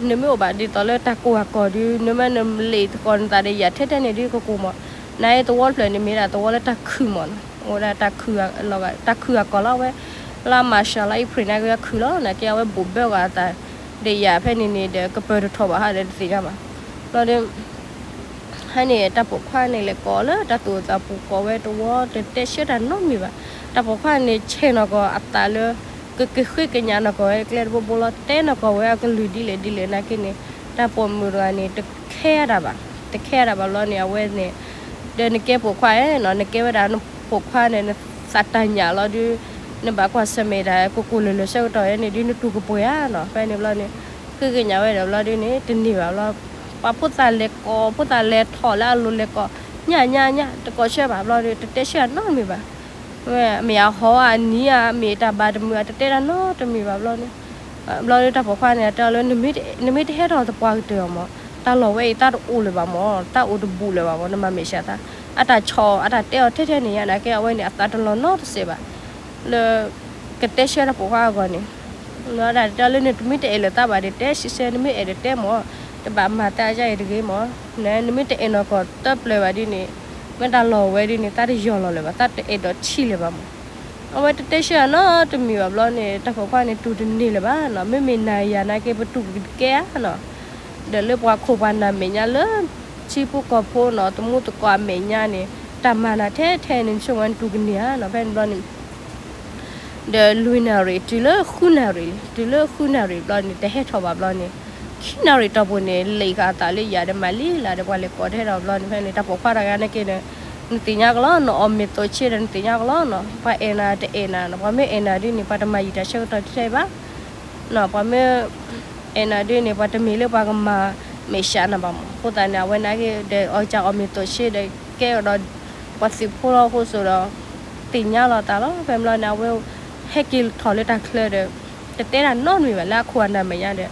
နမ့ၢ်အိၣ်ဘၣ်ဒ်သိးလၢတၢ်ကိၢ်အကီၢ်ဒီး နမ့ၢ်နလဲၤသကိးနသးဒီးယၤထဲထဲန့ၣ်ဒ်ကကိၢ်မၢ်, နအံၤသဝီတဖျၢၣ်န့ၣ်မ့ၢ်ဒၣ်သဝီလၢတၢ်ခုၣ်မၢ်နီၤ, အိၣ်ဒၣ်တၢ်ခုၣ်, တၢ်ခုၣ်အကီၢ်လီၤဝဲ, လၢမၤရှးလါအ့ဖြ့ၣ်န့ၣ်ကခုၣ်လီၤ, နာ်က့အဝဲဘိၣ်ဘၢအီၤအသး ဒီးယၤဖဲန့ၣ်န့ၣ်ဒီး ကပၢၤတထီၣ်ဘၣ်ဟးဒီးတသ့ၣ်ညါဘၣ်. ဘျီဒီး ဟဲန့ၣ် တၢ်ပိာ်ခွါန့ၣ် လဲၤကိးလၢတၢ်သူၣ်အသးပူၤကိးဝဲတဝီ တတဲဆၢတၢ်နီတမံၤဘၣ်. တၢ်ပိာ်ခွါန့ၣ် ဆဲးနီၢ်ကီၢ်အသးလၢ ကကဃ့ကညးနီၢ်ကီၢ်ဝဲကျဲတဘိဘိလီၤ, တဲနီၢ်ကီၢ်ဝဲအကလုၢ်ဒ်လဲၣ်ဒ်လဲၣ်နာ်က့န့ၣ် တၢ်ပိာ်မုၣ်တဂၤန့ၣ် တခဲတၢ်ဘၣ်, တခဲတၢ်ဘၣ်ဘျီန့ၣ် အဝဲန့ၣ် ဒီးနကဲပိာ်ခွါဧါနီၤ, နကဲဝဲဒၣ်နပိာ်ခွါန့ၣ် နသးတၢ်ညၣ်လီၤဒုး နဘၣ်ကွၢ်ဆၢၣ်မဲာ်တၢ် ကိၢ်ကိၢ်လၢၤလၢၤဆၢကတီၢ်န့ၣ်ဒုး နတူၢ်ကပှဲၤဧါနီၤ, ဖဲန့ၣ်ဘျီန့ၣ် ဃ့ကညးဝဲဒီးဘျီဒုးန့ၣ် တန့ၢ်ဘၣ်ဘျီ, ပှၤဖိသၣ်လဲၤကိး ဖိသၣ်လဲၤထီၣ်လၢအလိၤလဲၤကိး ညၣ်ညၣ်ညၣ် တကိးဆၢဘၣ်ဘျီဒီး တတဲဆၢတၢ်နီတမံၤဘၣ်. မ့ၢ်အဟီၣ်အနံၤဧါ မ့ၢ်တၢ်ဘၣ်တမုာ်ဧါ တတဲတၢ်နီတမံၤဘၣ်ဘျီန့ၣ်, ဘျီဒီးတၢ်ပိာ်ခွါန့ၣ် တဲအီၤလၢ နမ့ၢ်တဟဲထီၣ်သပှၢ်ကတၢၢ်အီၤမၢ်, တၢ်လီၢ်ဝဲအံၤ တၢ်တအိၣ်လၢၤဘၣ်မၢ်, တၢ်အိၣ်တဘူးလၢၤဘၣ်မၢ်, နမၤမဲာ်ဆှးသး, အတၢ်ဆီၣ်အီၤ အတၢ်တဲအီၤထဲထဲန့ၣ်ညါ နာ်က့အဝဲန့ၣ် အသးတလီၤနီတစဲးဘၣ် လၢ ကတဲဆၢတၢ်ပိာ်ခွါအဂီၢ်န့ၣ်, နဒၣ်တဲလၢ နတမ့ၢ်တအဲၣ်လၢၤသးဘၣ်ဒီး တဲဆံဆဲ နမ့ၢ်အဲၣ်ဒီးတဲမၢ်, တဘၣ်မၤတၢ်အယါအံၤတဂ့ၤမၢ်, နမ့ၢ်တအဲၣ်နီၢ်ကီၢ်တပျၢၤဘၣ်ဒ်န့ၣ်, မ့ၢ်တၢ်လီၢ်ဝဲဒ်န့ၣ် တၢ်တယီၢ်လီၤလၢၤဘၣ်, တၢ်တအဲၣ်ဒိးထံၣ်လၢၤဘၣ်မၢ်. အဝဲတတဲဆၢအနီတမံၤဘၣ်ဘျီန့ၣ် တၢ်ပိာ်ခွါန့ၣ် တူၢ်တန့ၢ်လၢၤဘၣ်နီၤ, မ့မ့ၢ်နၤယၤနာ်က့ ပတူၢ်ကကဲဧါနီၤ, ဒီးလၢပှၤခိၣ်ပှၤနၢ်မဲာ်ညါလၢ ထံဖိကီၢ်ဖိနီၤ သမူသကိးအမဲာ်ညါန့ၣ် တၢ်မၤနၤထဲထဲန့ၣ် နဆိကမိၣ်နတူၢ်ကန့ၢ်ဧါနီၤ, ဖဲန့ၣ်ဘျီန့ၣ် ဒီးလွံၢ်နၣ်ရံၣ် တုၤလၢဃုနၣ်ရံၣ်, တုၤလၢဃုနၣ်ရံၣ်ဘျီန့ၣ် တဟဲထီၣ်ဘၣ်ဘျီန့ၣ်, ခံနၣ်ရံၣ်တီၢ်ပူၤန့ၣ် လံာ်ဃာ်အသးလၢယၤဒီးမၤလံလၢ်ဒီး ပှၤလဲၤကိးတဟဲထီၣ်ဘျီန့ၣ် ဖဲန့ၣ် တၢ်ပိာ်ခွါတဂၤနာ်က့န့ၣ် နသ့ၣ်ညါကလီၤနီၤ, အီၣ်မ့ၤသိးဆ့ဒီးနသ့ၣ်ညါကလီၤနီၤ, ပှၤအဲၣ်နၤတအဲၣ်နၤနီၤ, ပှၤမ့ၢ်အဲၣ်နၤဒ်န့ၣ် ပှၤတမၤယံာ်တၢ်ဆၢကတီၢ်ထဲဘၣ် နီၤ, ပှၤမ့ၢ် အဲၣ်နၤဒ်န့ၣ် ပှၤတမ့ၢ်လၢပှၤကမၤမဲာ်ဆှးနၤဘၣ်မၢ်, အဃိသတးန့ၣ် အဝဲနာ်က့ဒီး အီၣ်ကၢအီၣ်မ့ၤသိးဆ့ဒီး ကဲအီၤဒီး ပှၤသုးဖိလီၤအဃိသိးဒီး သ့ၣ်ညါလီၤသးလီၤ. ဖဲန့ၣ်ဘျီန့ၣ် အဝဲဟဲက့ၤထီၣ်လၢတၢ်ချၢဒီး တတဲတၢ်နီတမံၤဘၣ်လၢအခိၣ်အနၢ်မဲာ်ညါဒီး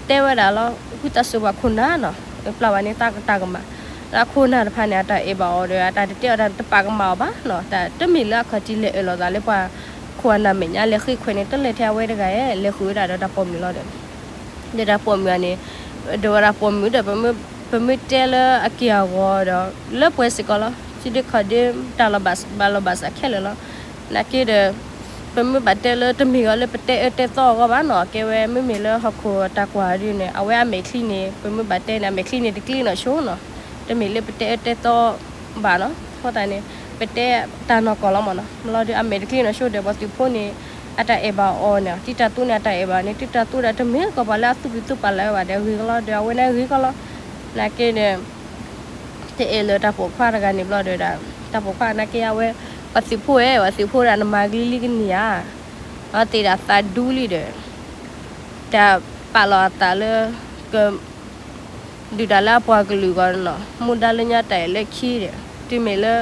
တဲဝဲဒၣ်လီၤ, ဝံသးစူၤပှၤခိၣ်နၢ်နီၤ, ပျၢ်ဝဲန့ၣ်တၢ်ကမၣ်, ဒီးအခိၣ်အနၢ်တဖၣ်န့ၣ် အတၢ်အဲၣ်ဘၣ်အီၤဒီး အတၢ်တတဲအီၤတၢ်တပာ်ကမၣ်အီၤဘၣ်နီၤ, တၢ်တမ့ၢ်လၢအခီၣ်ထံးလဲၤအၢၣ်လီၤသးလၢပှၤခိၣ်အနၢ်မဲာ်ညါ လဲၤဃ့ခွဲးန့ၣ် တလဲၤထဲအဝဲတဂၤဧိၤ, လဲၤဃုာ်ဝဲဒၣ်ဒီးတၢ်ပိာ်မုၣ်လီၤဒီး ဒီးတၢ်ပိာ်မုၣ်ဧါန့ၣ်, ဒီးဝဲဒၣ်ပိာ်မုၣ်ဒီး ပမ့ၢ်တဲလၢအက့ၢ်အဂီၤဒီး လၢပှဲၤစ့ၢ်ကီးလီၤ. စုဒုခီၣ်ဒု တၢ်လီၤဘၣ်ဘၣ်လိာ်ဘၣ်စးခဲလၢာ်လီၤ. နာ်က့ဒီး ပမ့ၢ်ဘၣ်တဲလၢတမ့ၢ်အီၤလၢပတဲအၢတဲသီအဂီၢ်ဘၣ်နီၤ, ကဲဝဲမ့မ့ၢ်လၢဟီၣ်ခိၣ်တၢ်ကွၢ်ဒုန့ၣ် အဝဲအမဲာ်ချံန့ၣ် ပမ့ၢ်ဘၣ်တဲန့ၣ် အမဲာ်ချံန့ၣ်တကျ့နီၣ်ဆိနီၤ, တမ့ၢ်လၢပတဲအၢတဲသီဘၣ်နီၤ, အဃိသတးန့ၣ် ပတဲတၢ်နီၢ်ကီၢ်လီၤမ့ၢ်နီၤ, မ့ၢ်လီၤဒုးအမဲာ်တကျ့နီၣ်ဆိဒီး ပှၤသုးဖိန့ၣ် အတၢ်အဲၣ်ဘၣ်အီၤန့ၣ် တံၤတၢ်သူန့ၣ် အတၢ်အဲၣ်ဘၣ်န့ၣ် တံၤတၢ်သူဒီး တမ့ၢ်ကီးပှၤလၢအသူၣ်ပျံၤသူၣ်ပာ်လၢၤဝဲဘၣ်ဒီး ဂ့ၤကလီၤဒီး အဝဲန့ၣ်ဂ့ၤကလီၤ. နာ်က့န့ၣ် တအဲၣ်လၢတၢ်ပိာ်ခွါတဂၤန့ၣ်ဘျီဒီး တၢ်ပိာ်ခွါနာ်က့အဝဲ ပှၤသုးဖိဝဲ ပှၤသုးဖိဒၣ်နမၤကလံၤလံကန့ၢ်ဧါ, အသ့ၣ်ဒၣ်သးဒူလံဒီး တၢ်ပာ်လီၤအသးလၢ က ဒုၣ်တၢ်လၢအပှၤကလုာ်ဂီၢ်နီၤ, မူဒါလၢညါတၢ်အဲၣ်လၢခံဒီး တုၤမ့ၢ်လၢ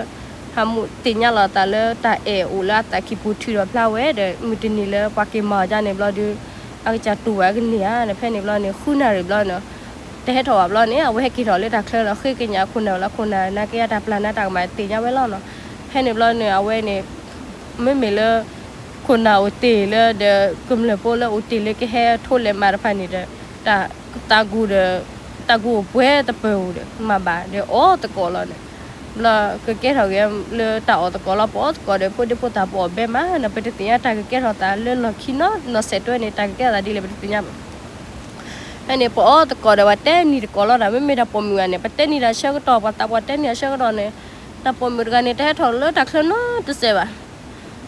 ဟးမူသ့ၣ်ညါလီၤအသးလၢတၢ်အဲၣ်အိၣ်လၢအသးကံၢ်ပူၤထုးထီၣ်ဖျါဝဲဒီး မုၢ်တနံၤလၢပှၤက့ၤမၤအီၤဒ်န့ၣ်ဘျီဒီး အကစၢ်တူၢ်ဘၣ်ကန့ၢ်ဧါန့ၣ် ဖဲန့ၣ်ဘျီန့ၣ် ဃုနၣ်ရံၣ်ဘျီန့ၣ် တဟဲထီၣ်ဘၣ်ဘျီန့ၣ် အဝဲဟဲက့ၤထီၣ်လၢတၢ်ချၢလီၤ. ဃ့ကညးခိၣ်နၢ်ဝဲလၢခိၣ်နၢ်နာ်က့အတၢ်ပျၢ်နၤတၢ်ကမၣ်သ့ၣ်ညါဝဲလီၤနီၤ. ဖဲန့ၣ်ဘျီန့ၣ် အဝဲန့ၣ် မ့မ့ၢ်လၢ ခိၣ်နၢ်အိၣ်တ့ၢ်လၢဒီး ကမျၢၢ်ဖိလၢအိၣ်တ့ၢ်လၢကဟဲထိလဲၤမၤတဖၣ်န့ၣ်ဒီး တၢ် သးကူၣ်ဒီး တၢ်ကူၣ်အိၣ်ပှဲၤတပၢၢ်ဧိၤဒီး မၤဘၣ်ဒီးအီၣ်သကိးလီၤန့ၣ်. ဘျီကကဲထီၣ်က့ၤလၢတၢ်အီၣ်သကိးလီၤ. ပအီၣ်သကိးဒီး ဖိဒံဖိသၣ်ပအီၣ်ဘဲမးန့ၣ် ပတသ့ၣ်ညါတၢ်ကကဲထီၣ်သးလၢလီၢ်ခံနီၤ နီၢ်စဲးတွဲန့ၣ် တၢ်ကကဲထီၣ်သးဒ်လဲၣ် ပတသ့ၣ်ညါဘၣ်. ဖဲန့ၣ် ပအီၣ်သကိးဒီး ပှၤတဲနံၤသကိးလီၤဒီး မ့မ့ၢ်တၢ်ပိာ်မုၣ်ဂၤန့ၣ် ပတဲနံၤတၢ်ဆၢကတီၢ် ပှၤသးပှၢ်တဲနံၤတၢ်ဆၢကတီၢ်န့ၣ် တၢ်ပိာ်မုၣ်တဂၤန့ၣ် တဟဲထီၣ်လၢတၢ်ချၢနီတစဲးဘၣ်.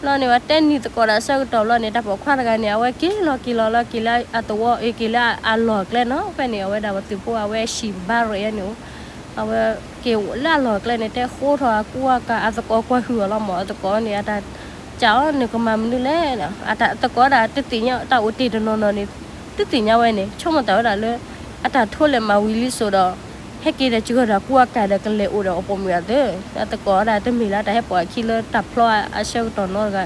ဘျီန့ၣ် ပှၤတဲနံၤသကိးဒီးဆၢကတီၢ်ဘျီန့ၣ် တၢ်ပိာ်ခွါတဂၤန့ၣ် အဝဲက့ၤလီၤက့ၤလီၤလၢက့ၤလၢအသဝီအ့ၣ် က့ၤလၢအလီၢ်ကျဲနီၤ. ဖဲန့ၣ် အဝဲဒၣ်ပှၤသုးဖိ အဝဲဟံၣ်ဘါရဲၣ်န့ၣ်အိၣ် အဝဲက့ၤလၢအလီၢ်ကျဲန့ၣ် တဲဃိထီၣ်အကူအကၤ အသကိးကွၢ်ဟုၣ်အီၤလီၤမး. အသကိးန့ၣ် အတၢ်ကးအီၤန့ၣ် ကမၤမနုၤလဲၣ်. အသကိးဒၣ်တသ့ၣ်ညါ တၢ်အိၣ်တ့ၢ်တနီၤနီၤန့ၣ် တသ့ၣ်ညါဝဲန့ၣ် ဆိကမိၣ်တၢ်ဝဲဒၣ်လၢ အတၢ်ထိလဲၤမၤဝံၤလံစိၤဒီး ဟဲက့ၤဒီးစှၤဒီးကူအကၤဒီးကလဲၤအိၣ်ဒီးအပိာ်မုၣ်အသး အသကိးဒၣ်တမ့ၢ်လၢတၢ်ဟဲပိာ်အခံလၢတၢ်ဖျီအဆၢကတီၢ်နီတဂၤ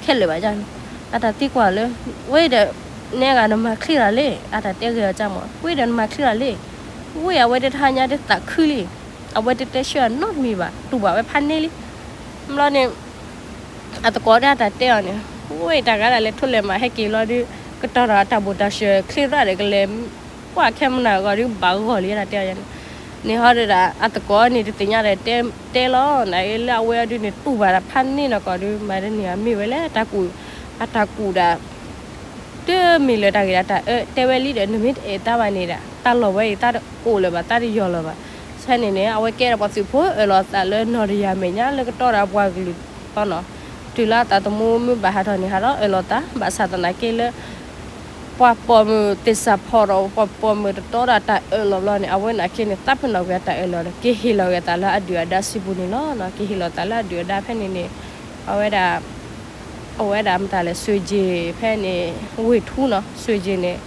ခဲလၢာ်ဘၣ်န့ၣ် အတၢ်သံကွၢ်လၢ ဝဲဒီး နဲဂၤနမၤချ့လီၤလံ အတၢ်တဲဂ့ၤအီၤကမး ဝဲဒီးနမၤချ့လီၤလံ ဝဲအဝဲတဟါညါတသးခုလံ အဝဲတတဲဆၢအနီတမံၤဘၣ် တူၢ်ဘၣ်ဝဲဖးန့ၢ်လံ ဘျီန့ၣ် အသကိးဒၣ်တၢ်တဲအီၤန့ၣ် ဝဲတၢ်ဂၤဒၣ်လဲၤထိလဲၤမၤဟဲက့ၤလီၤဒုး ကတီၤဒီးအတၢ်ဘူၣ်တၢ်စၢၤချ့ရၣ်ဒီးကလဲၤ ကွၢ်ခဲမုၢ်နၤဂီၤဒုးဘၣ်ဂီၢ်လံ တၢ်တဲအီၤန့ၣ် န့ၣ်ဟီဒီး အသကိးန့ၣ်တသ့ၣ်ညါဒီးတဲလီၤ နလၢအဝဲအဒုးန့ၣ်တူၢ်ဘၣ်တၢ်ဖးန့ၢ်နီၢ်ကီၢ်ဒုး မၤတန့ၢ်အမ့ၢ်ဝဲလဲၣ် တၢ်ကူၣ် အတၢ်ကူၣ်ဒၣ် တမ့ၢ်လၢတၢ်ဂ့ၤဒၣ်တၢ်အၢ တဲဝဲလံဒီး နမ့ၢ်တအဲၣ်သးဘၣ်န့ၣ်ဒၣ် တၢ်လီၢ်ဝဲအံၤ တၢ်တအိၣ်လၢၤဘၣ် တၢ်တယီၢ်လၢၤဘၣ်. ဖဲန့ၣ်န့ၣ် အဝဲကဲဒီးပှၤသုးဖိအၢၣ်လီၤသးလၢနီၢ်တယၢ်မဲာ်ညါလၢကတီၢ်ဒီးပှၤကလုာ်အီၤနီၤ တုၤလၢအသးသမူမ့ၢ်ဘၣ်ဟးထီၣ်န့ၣ် ဟးထီၣ်အၢၣ်လီၤသး ဘၣ်ဆၣ်သနာ်က့လၢ ပှၤပိာ်မုၣ်သ့ၣ်စၢ်ဖီၣ်ဒီး ပှၤပိာ်မုၣ်တတီဒီးတၢ်အၢၣ်လီၤဘျီန့ၣ် အဝဲနာ်က့န့ၣ် သးပ့ၤနီၣ်ကွံာ်အတၢ်အၢၣ်လီၤဒီး က့ၤဟ့ၣ်လီၤက့ၤအသးလၢအဒုၣ်အဒါစုပူၤန့ၣ်လီၤ. က့ၤဟ့ၣ်လီၤသးလၢအဒုၣ်အဒါဖဲန့ၣ်န့ၣ် အဝဲဒၣ် အဝဲဒၣ်မတၤလဲၣ် စွ့ၤက့ၤ ဖဲန့ၣ် ဝ့ၢ်ထူနီၤ စွ့ၤက့ၤန့ၣ်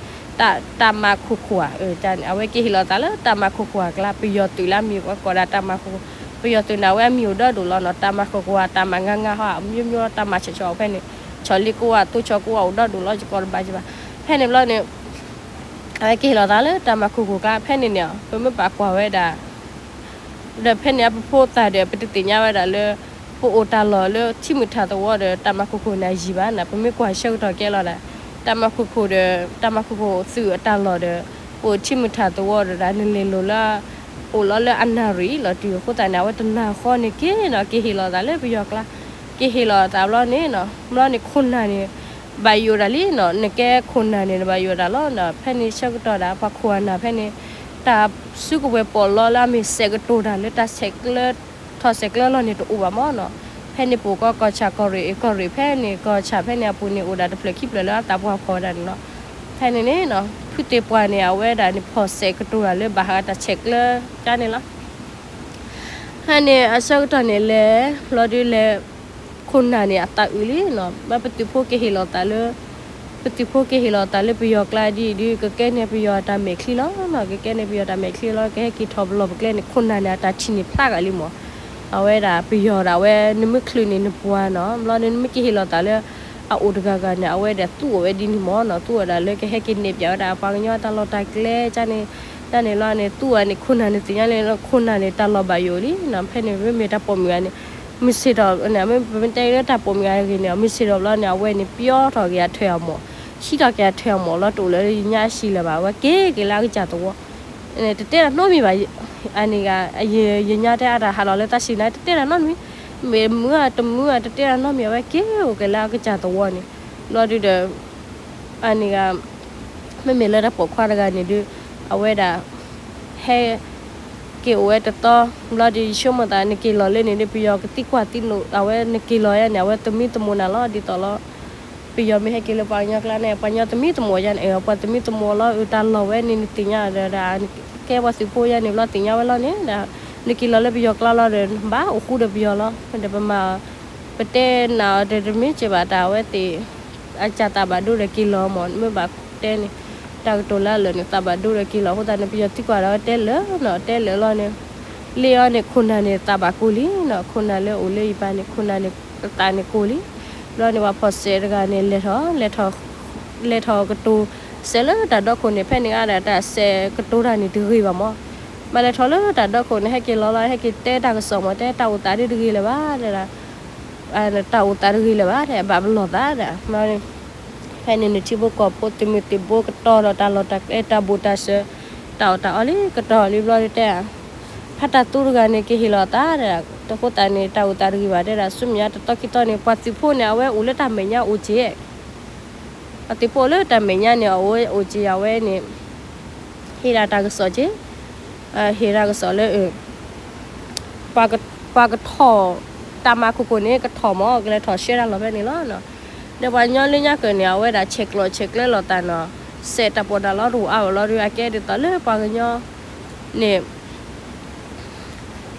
တၢ်မၤခိၣ်ခိၣ်ဧါ န့ၣ် အဝဲက့ၤဟ့ၣ်လီၤသးလၢတၢ်မၤခိၣ်ခိၣ်အကျါ ပယီၤသုးလၢအမံၤပှၤကိးဒၣ်တၢ်မၤခိၣ်ခိၣ် ပယီၤသုးန့ၣ် အဝဲအမံၤအိၣ်ဒီဒူၣ်လီၤနီၤ တၢ်မၤခိၣ်ခိၣ်ဧါ တၢ်မၤငါငါဟီ အမျိုးမျိုး တၢ်မၤဆီၣ်ဆီၣ်ဖဲန့ၣ် ဆီၣ်လ့ကိးဧါ သိဆီကိးဧါ အိၣ်ဒီဒူၣ်လီၤ ယကိးတဘၣ်ကဘၣ် ဖဲန့ၣ်ဘျီန့ၣ် အဝဲက့ၤဟ့ၣ်လီၤသးလၢတၢ်မၤခိၣ်ခိၣ်ကျါ ဖဲန့ၣ်န့ၣ် ပမ့ၢ်ပာ်ကွၢ်ဝဲဒၣ် ဒီးဖဲန့ၣ်အပဖိသၣ်ဒီး ပတသ့ၣ်ညါဝဲဒၣ်လၢ ပအိၣ်တၢ်လီၢ်လၢထံမုၢ်ထၣ်သဝီဒီး တၢ်မၤခိၣ်ခိၣ်န့ၣ်ယံာ်ဘၣ်န့ၣ် ပမ့ၢ်ကွၢ်ဆၢကတီၢ်ကဲလီၤဒၣ် တၢ်မၤခိၣ်ခိၣ်ဒီး တၢ်မၤခိၣ်ခိၣ်သုးအတၢ်လီၢ်ဒီး ပအိၣ်ထံမုၢ်ထၣ်သဝီဒီးဒၣ် နလဲၤလိၤလၢ အိၣ်လီၤလၢအနၣ်ရံၣ်လီၤတုၤအဃိသတးန့ၣ် အဝဲတနၢ်ဃီန့ၣ်က့ၤနီၤ က့ၤဟ့ၣ်လီၤသးလၢပယီၤကျါ က့ၤဟ့ၣ်လီၤသးဘျီန့ၣ်နီၤ ဘျီန့ၣ်ခိၣ်နၢ်န့ၣ် ဘၣ်ယိၣ်ဒၣ်လံနီၤ နကဲခိၣ်နၢ်န့ၣ် နဘၣ်ယိၣ်ဒၣ်လီၤနီၤ ဖဲန့ၣ်ဆၢကတီၢ်ဒၣ် ပှၤခိၣ်အနၢ်ဖဲန့ၣ် တၢ်စုကဝဲၤပီးလီလၢအမ့ၢ်ဆဲးကတိၤတၢ်လၢတၢ်ဆဲးကျၢ ထီၣ်ဆဲးကျၢလီၤန့ၣ်တအိၣ်ဘၣ်မးနီၤ ဖဲန့ၣ်ပအိၣ်ကီၢ်ဆၣ်ကီၢ်ရ့ၣ် ကီၢ်ရ့ၣ်ဖဲန့ၣ် ကီၢ်ဆၣ်ဖဲန့ၣ်အပူၤန့ၣ် အိၣ်ဒၣ်တဖျၢၣ်ခံဖျၢၣ်လၢအသးပှၢ်ဖီၣ်ဝဲဒၣ်န့ၣ်လီၤ ဖဲန့ၣ်န့ၣ်နီၤ ဖုသ့ၣ်ပှၢ်န့ၣ် အဝဲဒၣ်န့ၣ်ဖီၣ်ဆဲးကတိၤတၢ်လၢဘၣ်ဟးဂၤတၢ်ဆဲးကျၢကါန့ၣ်လီၤ ဖဲန့ၣ်အဆၢကတီၢ်န့ၣ်လဲၤ ဘျီဒုးလဲၤ ခိၣ်နၢ်န့ၣ် အသးအုးလံနီၤ ဘၣ်ပသုးဖိက့ၤဟ့ၣ်လီၤသးလၢ ပသုးဖိက့ၤဟ့ၣ်လီၤသးလၢပယီၤကျါဒ်အံၤဒုး ကကဲန့ၢ်ပယီၤတၢ်မဲာ်ချံလီၤနီၤ ကကဲန့ၢ်ပယီၤတၢ်မဲာ်ချံလီၤ ကဟဲက့ၤထီၣ်ပလီၢ်ပကျဲန့ၣ် ခိၣ်နၢ်န့ၣ် အတၢ်ထံၣ်န့ၣ်ဖျါဂၤလံမး အဝဲဒၣ်ပယီၤဒီး အဝဲနမ့ၢ်ချုးန့ၣ်နပှၤနီၤ, ဘျီဒီးနမ့ၢ်ကဟ့ၣ်လီၤသးလၢအအိၣ်တဂၤဂၤန့ၣ် အဝဲဒၣ်သူၣ်အိၣ်ဝဲဒ်န့ၣ်မၢ်နီၤ, သူၣ်ဝဲဒၣ်လၢကဟဲက့ၤနဲၣ်ပၠးဝဲဒၣ်ပှၤကညီတၢ်လီၢ်တၢ်ကျဲန့ၣ်, န့ၣ်လီၤန့ၣ် သူၣ်ဝဲန့ၣ် ခိၣ်နၢ်န့ၣ်သ့ၣ်ညါလၢ ခိၣ်နၢ်န့ၣ် တၢ်လီၤဘၣ်ယိၣ်လံနီၤ, ဖဲန့ၣ်မ့မ့ၢ်တၢ်ပိာ်မုၣ်ဂၤန့ၣ် မုၢ်ဆ့ၣ်ထီၣ်န့ၣ် မ့ၢ်ပမ့ၢ်တဲလၢတၢ်ပိာ်မုၣ်ဂၤဂ့ၤန့ၣ် မုၢ်ဆ့ၣ်ထီၣ်ဘျီန့ၣ် အဝဲန့ၣ် ပျီထီၣ်က့ၤအထွဲအမိၢ်, ဟံးထီၣ်က့ၤအထွဲအမိၢ်လီၤ, တအိၣ်လၢယညါအဟံၣ်လၢၤဘၣ်, အဝဲက့ၤက့ၤလၢအကစၢ်သဝီ တတဲတၢ်နီတမံၤဘၣ်, အန့ၣ်ဂ့ၤ, ယညါတဲအတၢ်ဟးလီၤလၢတၢ်စံၣ်န့ၣ် တတဲတၢ်နီတမံၤ, မ့ၢ်မုၢ်ဧါတမုၢ်ဧါ တတဲတၢ်နီတမံၤ, အဝဲက့ၤအိၣ်က့ၤလၢအကစၢ်သဝီန့ၣ်, ဘျီဒုဒီး အန့ၣ်ဂ့ၤ, မ့မ့ၢ်လၢတၢ်ပိာ်ခွါတဂၤန့ၣ်ဒုး အဝဲဒၣ် ဟဲ က့ၤအိၣ်ဝဲတသီ, ဘျီဒုးယဆိကမိၣ်သး နက့ၤလီၤလၢန့ၣ်ဒုး ပယီၤကသံကွၢ်သံလိာ် အဝဲနက့ၤလီၤယါန့ၣ် အဝဲသမံသမိးနၤလီၤ ဒ်သိးလီၤ ပယီၤမ့ၢ်ဟဲက့ၤလၢပှၤကညီကျါန့ၣ် ပှၤကညီသမံသမိးယါန့ၣ် ပှၤသမံသမိးလီၤ အတၢ်လီၢ်ဝဲန့ၣ် နသ့ၣ်ညါဒီး ကဲပှၤသုးဖိယါန့ၣ် ဘျီသ့ၣ်ညါဝဲလီၤန့ၣ်ဒီး နက့ၤလီၤလၢပယီၤကျါလီၤဒီး ဘၣ်အိၣ်ဃူဒီးပယီၤလီၤ ဒီးပမၤ ပတဲနၤအီၤဒီး တမ့ၢ်စ့ၢ်ဘၣ်တၢ်အဝဲသ့ၣ် အကစၢ်သးဘၣ်ဒိဒီးက့ၤလီၤမၢ် မ့ၢ်ဘၣ်တဲန့ၣ် တၢ်ကတိၤလၢအလၢာ်န့ၣ် သးဘၣ်ဒိဒီးက့ၤလီၤအဃိသတးန့ၣ် ပယီၤသံကွၢ်ဒီးတဲလၢာ်နီၤ တဲလၢာ်လီၤန့ၣ် လ့ၣ်အီၤန့ၣ် ခိၣ်နၢ်န့ၣ်သးဘၣ်ကိၢ်လံနီၤ ခိၣ်နၢ်လၢအိၣ်လၢယပၢ်န့ၣ် ခိၣ်နၢ်န့ၣ် သးန့ၣ်ကိၢ်လံ ဘျီန့ၣ် ပှၤဖီၣ်စဲးတဂၤန့ၣ် လဲၤထီၣ် လဲၤထီၣ် လဲၤထီၣ်ကတိၤစဲးလၢတၢ်ဒီခိၣ်န့ၣ် ဖဲန့ၣ်အါဒၣ်တၢ်စဲးကတိၤတၢ်န့ၣ်တဂ့ၤဘၣ်မၢ် ဘၣ်လဲၤထီၣ်လၢတၢ်ဒီခိၣ်န့ၣ် ဟဲက့ၤလီၤလီၤ ဟဲက့ၤတဲတၢ်ကစီၣ်မၢ် တဲတၢ်အိၣ်သးဒ်တဂ့ၤလၢၤဘၣ် တဲဒၣ် တၢ်အိၣ်သးတဂ့ၤလၢၤဘၣ် တဲဘၣ်ပလီၢ်သးဒီး ဖဲန့ၣ်နထံဖိကီၢ်ဖိသုးမုၢ်သံၣ်ဘိကတီၤဒီးတၢ်လီၢ်တၢ်ကျဲ တၢ်ဘိၣ်တၢ်စၢၤ တၢ်အီၣ်တၢ်အီလံ ကတီၤလံဘျီဒုးတဲ ဖးတၢ်သူတဂၤန့ၣ် ကဟ့ၣ်လီၤသးဒီး တဃိသတးန့ၣ် တၢ်အိၣ်သးတဂ့ၤဘၣ် တဲဒၣ် ဆူမဲာ်ညါတသီခံသီန့ၣ် ပှၤသုးဖိန့ၣ် အဝဲအိၣ်လၢတၢ်မဲာ်ညါအိၣ်က့ၤ ပှၤသုးဖိအိၣ်လၢတၢ်မဲာ်ညါန့ၣ် အဝဲအိၣ်က့ၤအဝဲန့ၣ် ဟ့ၣ်ဒၣ်တၢ်ကစီၣ်က့ၤ ဟ့ၣ်တၢ်ကစီၣ်လၢ ပှၤကထီၣ် တၢ်မၤခိၣ်ခိၣ်န့ၣ် ကထီၣ်မၢ် ကလဲၤထီၣ်ရှဲတၢ်လီၢ်ဖဲန့ၣ်လီၤ. ဒီးပှၤကညီလၢညါကၢၢ်န့ၣ် အဝဲဒၣ်ဆဲးကျိးဆဲးကျၢလိာ်သးနီၤ, စဲးတၢ်ပီးတၢ်လီတအိၣ်အါဘၣ်လီၤဒီး အကဲဒ်သိးလၢပှၤကညီန့ၣ်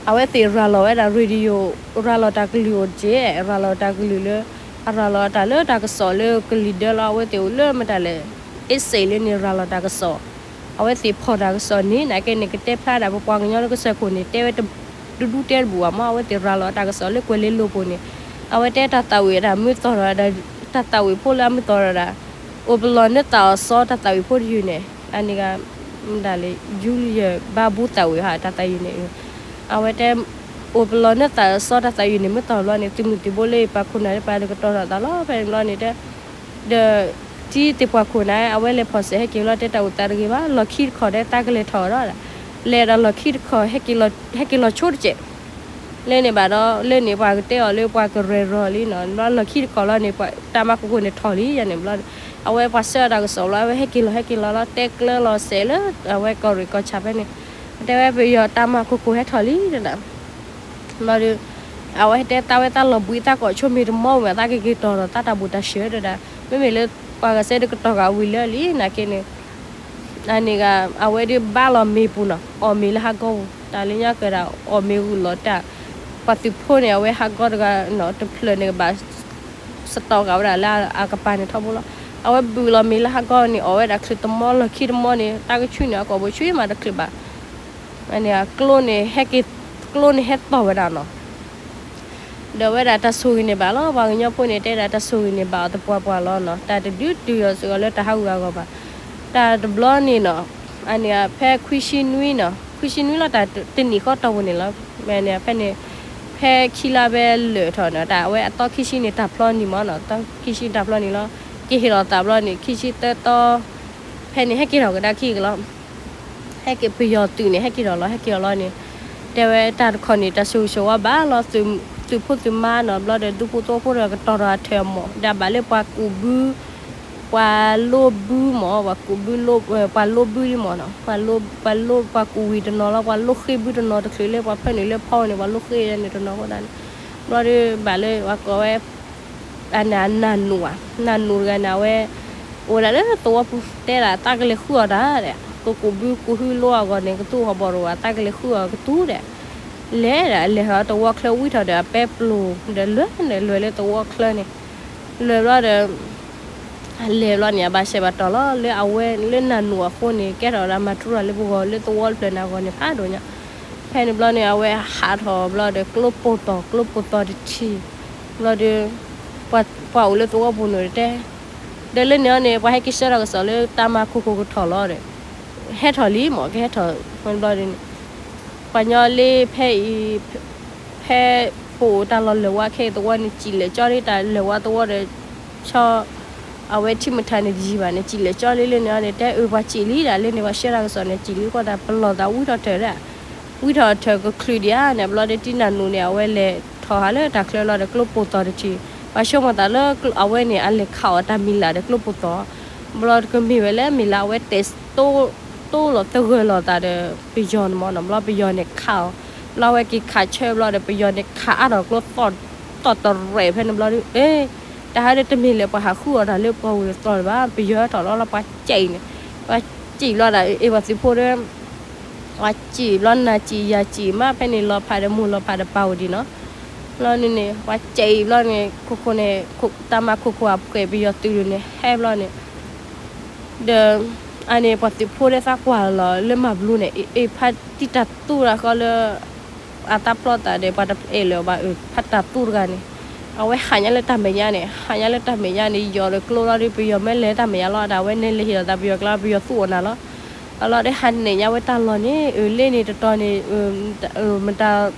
အဝဲသ့ၣ်ရၤလီၤဝဲဒၣ် radio ရၤလီၤတၢ်ကလုၢ်အိၣ်က့ၤ ရၤလီၤတၢ်ကလုၢ်လၢ အရၤလီၤတၢ်လၢတၢ်ကစီၣ်လၢကလံၤဒၢလီၤ အဝဲသ့ၣ်အိၣ်လၢမတၤလဲၣ် အ့စ့းလၢန့ၣ် ရၤလီၤတၢ်ကစီၣ် အဝဲသ့ၣ်ဖီၣ်တၢ်ကစီၣ်န့ၣ် နာ်က့န့ၣ် ကတဲဖျါဒၣ်ပပှၤကညီလၢကစၢၢ်ခိၣ်န့ၣ် တဲဝဲ တဒူတဲတဘူၣ်ဘၣ်မၢ် အဝဲသ့ၣ်ရၤလီၤတၢ်ကစီၣ်လၢကွဲၤလ့လိၤပူၤန့ၣ် အဝဲတဲတၢ်သးဝံၣ်ဒၣ်မုၢ်သီၣ်ဒီး တၢ်သးဝံၣ်ဖိလၢအမုၢ်သီၣ်ဒီး အိၣ်ပလီၢ်နသးအီၤစီတၢ်သးဝံၣ်ဖိတယုၢ်န့ၣ် အန့ၣ်ဂ့ၤ မတၤလဲၣ် ယူလံယဘါဘူသးဝံၣ်ဟးတၢ်သးဝံၣ်န့ၣ် အဝဲတဲ အိၣ်ပလီၢ်နသးအီၤစီတၢ်သးဝံၣ်န့ၣ် မုၢ်သီၣ်ဘျီန့ၣ် သုးမုၢ်သံၣ်ဘိလၢယပာ်ခိၣ်နၢ်လၢပာ်တကတီၤထီၣ်သးလီၤ ဖဲန့ၣ်ဘျီန့ၣ်တဲ ဒီး တံၤသ့ၣ်ပှၤခိၣ်နၢ် အဝဲလဲၤဖီၣ်စဲးဟဲက့ၤဘျီတဲတၢ်အိၣ်သးတဂ့ၤဘၣ် လီၢ်ခံတခီၣ်တဲသးကလဲၤထီၣ်ဒီး လဲၤဒီးလီၢ်ခံတခီၣ် ဟဲက့ၤလီၤဆိတစဲး လၢန့ၣ်ဘၣ်ဒီး လၢန့ၣ်ပှၤကတဲအီၤလၢပှၤကရဲၣ်ရီၤလံနီၤ ဘျီလီၢ်ခံတခီၣ်လီၤန့ၣ် တၢ်မၤခိၣ်ခိၣ်န့ၣ်ထီၣ်လံယၤန့ၣ်ဘျီ အဝဲပှၤဆှၢအတၢ်ကစီၣ်ဘျီ အဝဲဟဲက့ၤလီၤဟဲက့ၤလီၤလီၤ တဲကျၢၤလီၤစဲးလၢ အဝဲကီၢ်ရ့ၣ်ကီၢ်ဆၣ်ဖဲန့ၣ် တဲဝဲပယီၤတၢ်မၤခိၣ်ခိၣ်ဟဲထီၣ်လံတဲဒၣ် ဘျီဒီး အဝဲတဲသးဝဲသးလီၤဘှံးသးကိးဆိမ့ၢ်တမီၢ်ဝဲ သးကက့ၤတီၤဒီးသးတၢ်ဘူၣ်တၢ်စၢၤတဲဒၣ် မ့မ့ၢ်လၢ ပှၤဂၤစဲဒၣ်ကတီၤဃာ်ဝံၤလၢလံနာ်က့န့ၣ် အန့ၣ်ဂ့ၤ အဝဲဒၣ်ဘါလီၤမ့ၤပူၤနီၤ အီၣ်မ့ၤလၢဟးဂီၤပူၤ တၢ်လၢညါကၢၢ်ဒၣ် အီၣ်မ့ၤဂုာ်လီၤတၢ် ပှၤသုးဖိန့ၣ် အဝဲဟးဂီၤတဂၤနီၤ တဖျၢၣ်န့ၣ်ကဘၣ် စတီၢ်ဃာ်ဝဲဒၣ်လၢအကပၤန့ၣ်ထီဘိလီၤ အဝဲဘုးလီၤမ့ၤလၢဟးဂီၤန့ၣ် အီၣ်ဝဲဒၣ်ချုးတမီၢ်လီၢ်ခံတမီၢ်န့ၣ် တၢ်ကဆူၣ်န့ၣ် အကိာ်ဘိဆူၣ်မးတချုးဘၣ် အန့ၣ် ကျိန့ၣ်ဟဲက့ၤ ကျိန့ၣ်ဟဲတီၢ်ဝဲဒၣ်နီၤ ဒီးဝဲဒၣ်တၢ်ဆိၣ်ဂ့ၤန့ၣ်ဘၣ်လီၤ ပှၤကညီဖိန့ၣ်တဲဒၣ်တၢ်ဆိၣ်ဂ့ၤန့ၣ်ဘၣ်အီၤသပှၢ်ပှၢ်လီၤနီၤ တၢ်တဒုးတုၤအီၤစ့ၢ်ကီးလၢတၢ်ဟးဂူာ်ဟးဂီၤဘၣ် တၢ်တဘျီန့ၣ်နီၤ အန့ၣ်ဖဲခွံဆံနွံနီၤ ခွံဆံနွံလီၤတၢ်တနံၣ်ဃီတီၢ်ပူၤန့ၣ်လီၤ မ့ၢ်န့ၣ်ဖဲန့ၣ် ဖဲခံလါဖဲလၢာ်ထီၣ်နီၤ တၢ်အဝဲအသီခံဆံန့ၣ်တၢ်ဖျီနံၣ်မးနီၤ သီခံဆံတၢ်ဖျီနံၣ်လီၤ ကဟ့ၣ်လီၤသးဘျီန့ၣ် ခံဆံသၢသီ ဖဲန့ၣ်ဟဲက့ၤထီၣ်ကဒါခံက့ၤလီၤ ဟဲက့ၤပယီၤသုးန့ၣ် ဟဲက့ၤထီၣ်လီၤ ဟဲက့ၤထီၣ်လီၤန့ၣ် တဲဝဲတၢ်တခီန့ၣ် တၢ်ဆိၣ်ဂ့ၤဆိၣ်ဝါဘၣ်လီၤ သုးဖိသုးမါနီၤ ဘျီဒီးဒူဖိသဝီဖိဒီးကတီၤထီၣ်အထွဲအမိၢ် ဒီးဘၣ်လၢပှၤကူးဘု ပှၤလိၣ်ဘုမၢ် ပှၤကူးဘုလိၣ် ပှၤလိၣ်ဘုဒ်မၢ်နီၤ ပှၤလိၣ် ပှၤလိၣ် ပှၤကူးဝံၤတနီၤလီၤ ပှၤလိၣ်ဃ့ဘုတနီၤတချုးလၢပှၤဖၢနုာ်လၢဖီန့ၣ် ပှၤလိၣ်ဃ့န့ၣ်တနီၤအဃိသတးန့ၣ် ဘျီဒီးဘၣ်လၢပှၤကိးဝဲ အန့ၣ် နၢ်နူၣ်ဧါ နၢ်နူၣ်တဂၤန့ၣ် အဝဲ အိၣ်ဝဲဒၣ်လၢသဝီပူၤ တဲဒၣ်သးကလဲၤဃုအီၣ်တၢ်ဒီး ကကူးဘုကူးဟုလိအဂီၢ်န့ၣ် ကသူၣ်ဟီၣ်ဘီၣ်တအိၣ်ဘၣ် သးကလဲၤဃုအီၣ်ကသူဒီး လဲၤဒီး လဲၤထီၣ်သဝီချၢဝံထီၣ်ဒီး အပဲပျိၢ်ဒီးလွဲၢ်န့ၣ် လွဲၢ်လၢသဝီချၢန့ၣ် လွဲၢ်ဘျီဒီး လဲၤဘျီန့ၣ် အဘၣ်ဆဲးဘၣ်တီၢ်လီၤ လၢအဝဲလၢနၢ်နူၣ်အဃိန့ၣ် ကဲထီၣ်ဝဲဒၣ်မၤထူရၤလၢပဂီၢ်လၢသဝီတဖျၢၣ်န့ၣ်အဂီၢ်န့ၣ် ဖးဒိၣ်ညါ ဖဲန့ၣ်ဘျီန့ၣ် အဝဲဟးထီၣ်ဘျီဒီး ကျိပိၢ်သီၣ် ကျိပိၢ်သီၣ်တထံၣ် ဘျီဒီး ပှၤအိၣ်လၢသဝီပူၤန့ၣ်တဲ ဒီးလၢန့ၣ်အီၤန့ၣ် ပှၤဟဲက့ၤဆှၢတၢ်ကစီၣ်လၢတၢ်မၤခိၣ်ခိၣ်ကထီၣ်လီၤဒီး ဟဲထီၣ်လံမ့ၢ် ကဟဲထီၣ်ဘျီဒီးန့ၣ် ပှၤညီလၢဖဲအံၤ ဖဲပအိၣ်တၢ်လီၢ်လၢာ်ဝါခဲအံၤသဝီန့ၣ် စံၣ်လဲၤကၠီလံတၢ်လၢာ်ဝါသဝီဒီး ဆီ အဝဲထံမုၢ်ထးန့ၣ်တယံၤဘၣ်န့ၣ် စံၣ်လဲၤကၠီလံလၢန့ၣ်အီၤန့ၣ် တဲအၢပှၤစံၣ်လံဒၣ်လၢန့ၣ် ပှၤဆှၢတၢ်ကစီၣ်န့ၣ် စံၣ်လံဃိသတး ပလီၢ်သးဝံထီၣ်တၢၢ်ဒၣ် ဝံထီၣ်တၢၢ်ကချုးဒံးဧါန့ၣ် ဘျီဒီးတံနၢ်နူးန့ၣ် အဝဲလဲၤထီၣ်ဟးလၢတၢ်ချၢလီၤဒီး ကျိပိၢ်သီၣ်တထံၣ် ပှၤဆိကမိၣ်သးလၢအဝဲန့ၣ် အလဲၤခးအီၣ်တၢ်မံၤလၢ်ဒီးကျိပိၢ်သီၣ် ဘျီကမ့ၢ်ဝဲလၢမ့ၢ်လၢအဝဲတဲာ် တိၢ်လီၤသဂၢၢ်လီၤသးဒီးပယီၤန့ၣ်မ့ၢ်နီၤ ဘျီပယီၤန့ၣ်ခးအီၤ ဘျီအဝဲက့ၤခးဆၢဘျီဒီး ပယီၤန့ၣ်ခးအါထီၣ်ကျိသီၣ် သီၣ်တရဲၣ်ဖဲန့ၣ်ဘျီဒီး အ့ တၢ်ဟးဒီးတမ့ၢ်လၢပှၤဟးဃုအီၣ်တၢ်လၢပှၤဝံၤသီၣ်လၢၤဘၣ် ပယီၤထီၣ်လီၤလီၤ ပှၤစံၣ်န့ၣ် ပှၤစံၣ်ဘျီဒီး အ့ ပှၤသုးဖိဒီး ပှၤစံၣ်ဘျီနၤစံၣ်ယၤစံၣ်မး ဖဲန့ၣ်လီၤဖးဒီးမိၢ်လီၤဖးဒီးပၢ်အိၣ်ဒံးနီၤ ဘျီန့ၣ်န့ၣ် ပှၤစံၣ်ဘျီန့ၣ် ခိၣ်ခိၣ်န့ၣ် တၢ်မၤခိၣ်ခိၣ်အပှဲၤပယီၤသုးဒိၣ်န့ၣ် ဟဲဘျီန့ၣ် ဒီး အန့ၣ်ပှၤသုးဖိဒီးသးကွၢ်လီၤလၢမၤဘျူးန့ၣ် အ့ ဖါတံၢ်တၢ်သူၣ်တဂၤဃီလၢ အသးဖျီသးဒီး ပှၤတအဲၣ်လၢၤဘၣ်အၢ ဖါတံၢ်တၢ်သူၣ်တဂၤန့ၣ် အဝဲဟးညါလၢတၢ်မဲာ်ညါန့ၣ် ဟးညါလၢတၢ်မဲာ်ညါန့ၣ် ယီၤဒီးကျိလီၤဒီး ပယီၤမ့ၢ်လဲၤတၢ်မဲာ်ညါလီၤ ဒီးအဝဲန့ၣ်လဲၤဟ့ၣ်လီၤသးပယီၤကျါ ပယီၤသူၣ်အီၤနၤလီၤ အလီၤဒီးဟးနဲၣ်ညါဝဲတၢ်လီၢ်န့ၣ် အၢ လၢန့ၣ်တတီၤန့ၣ် မတၤ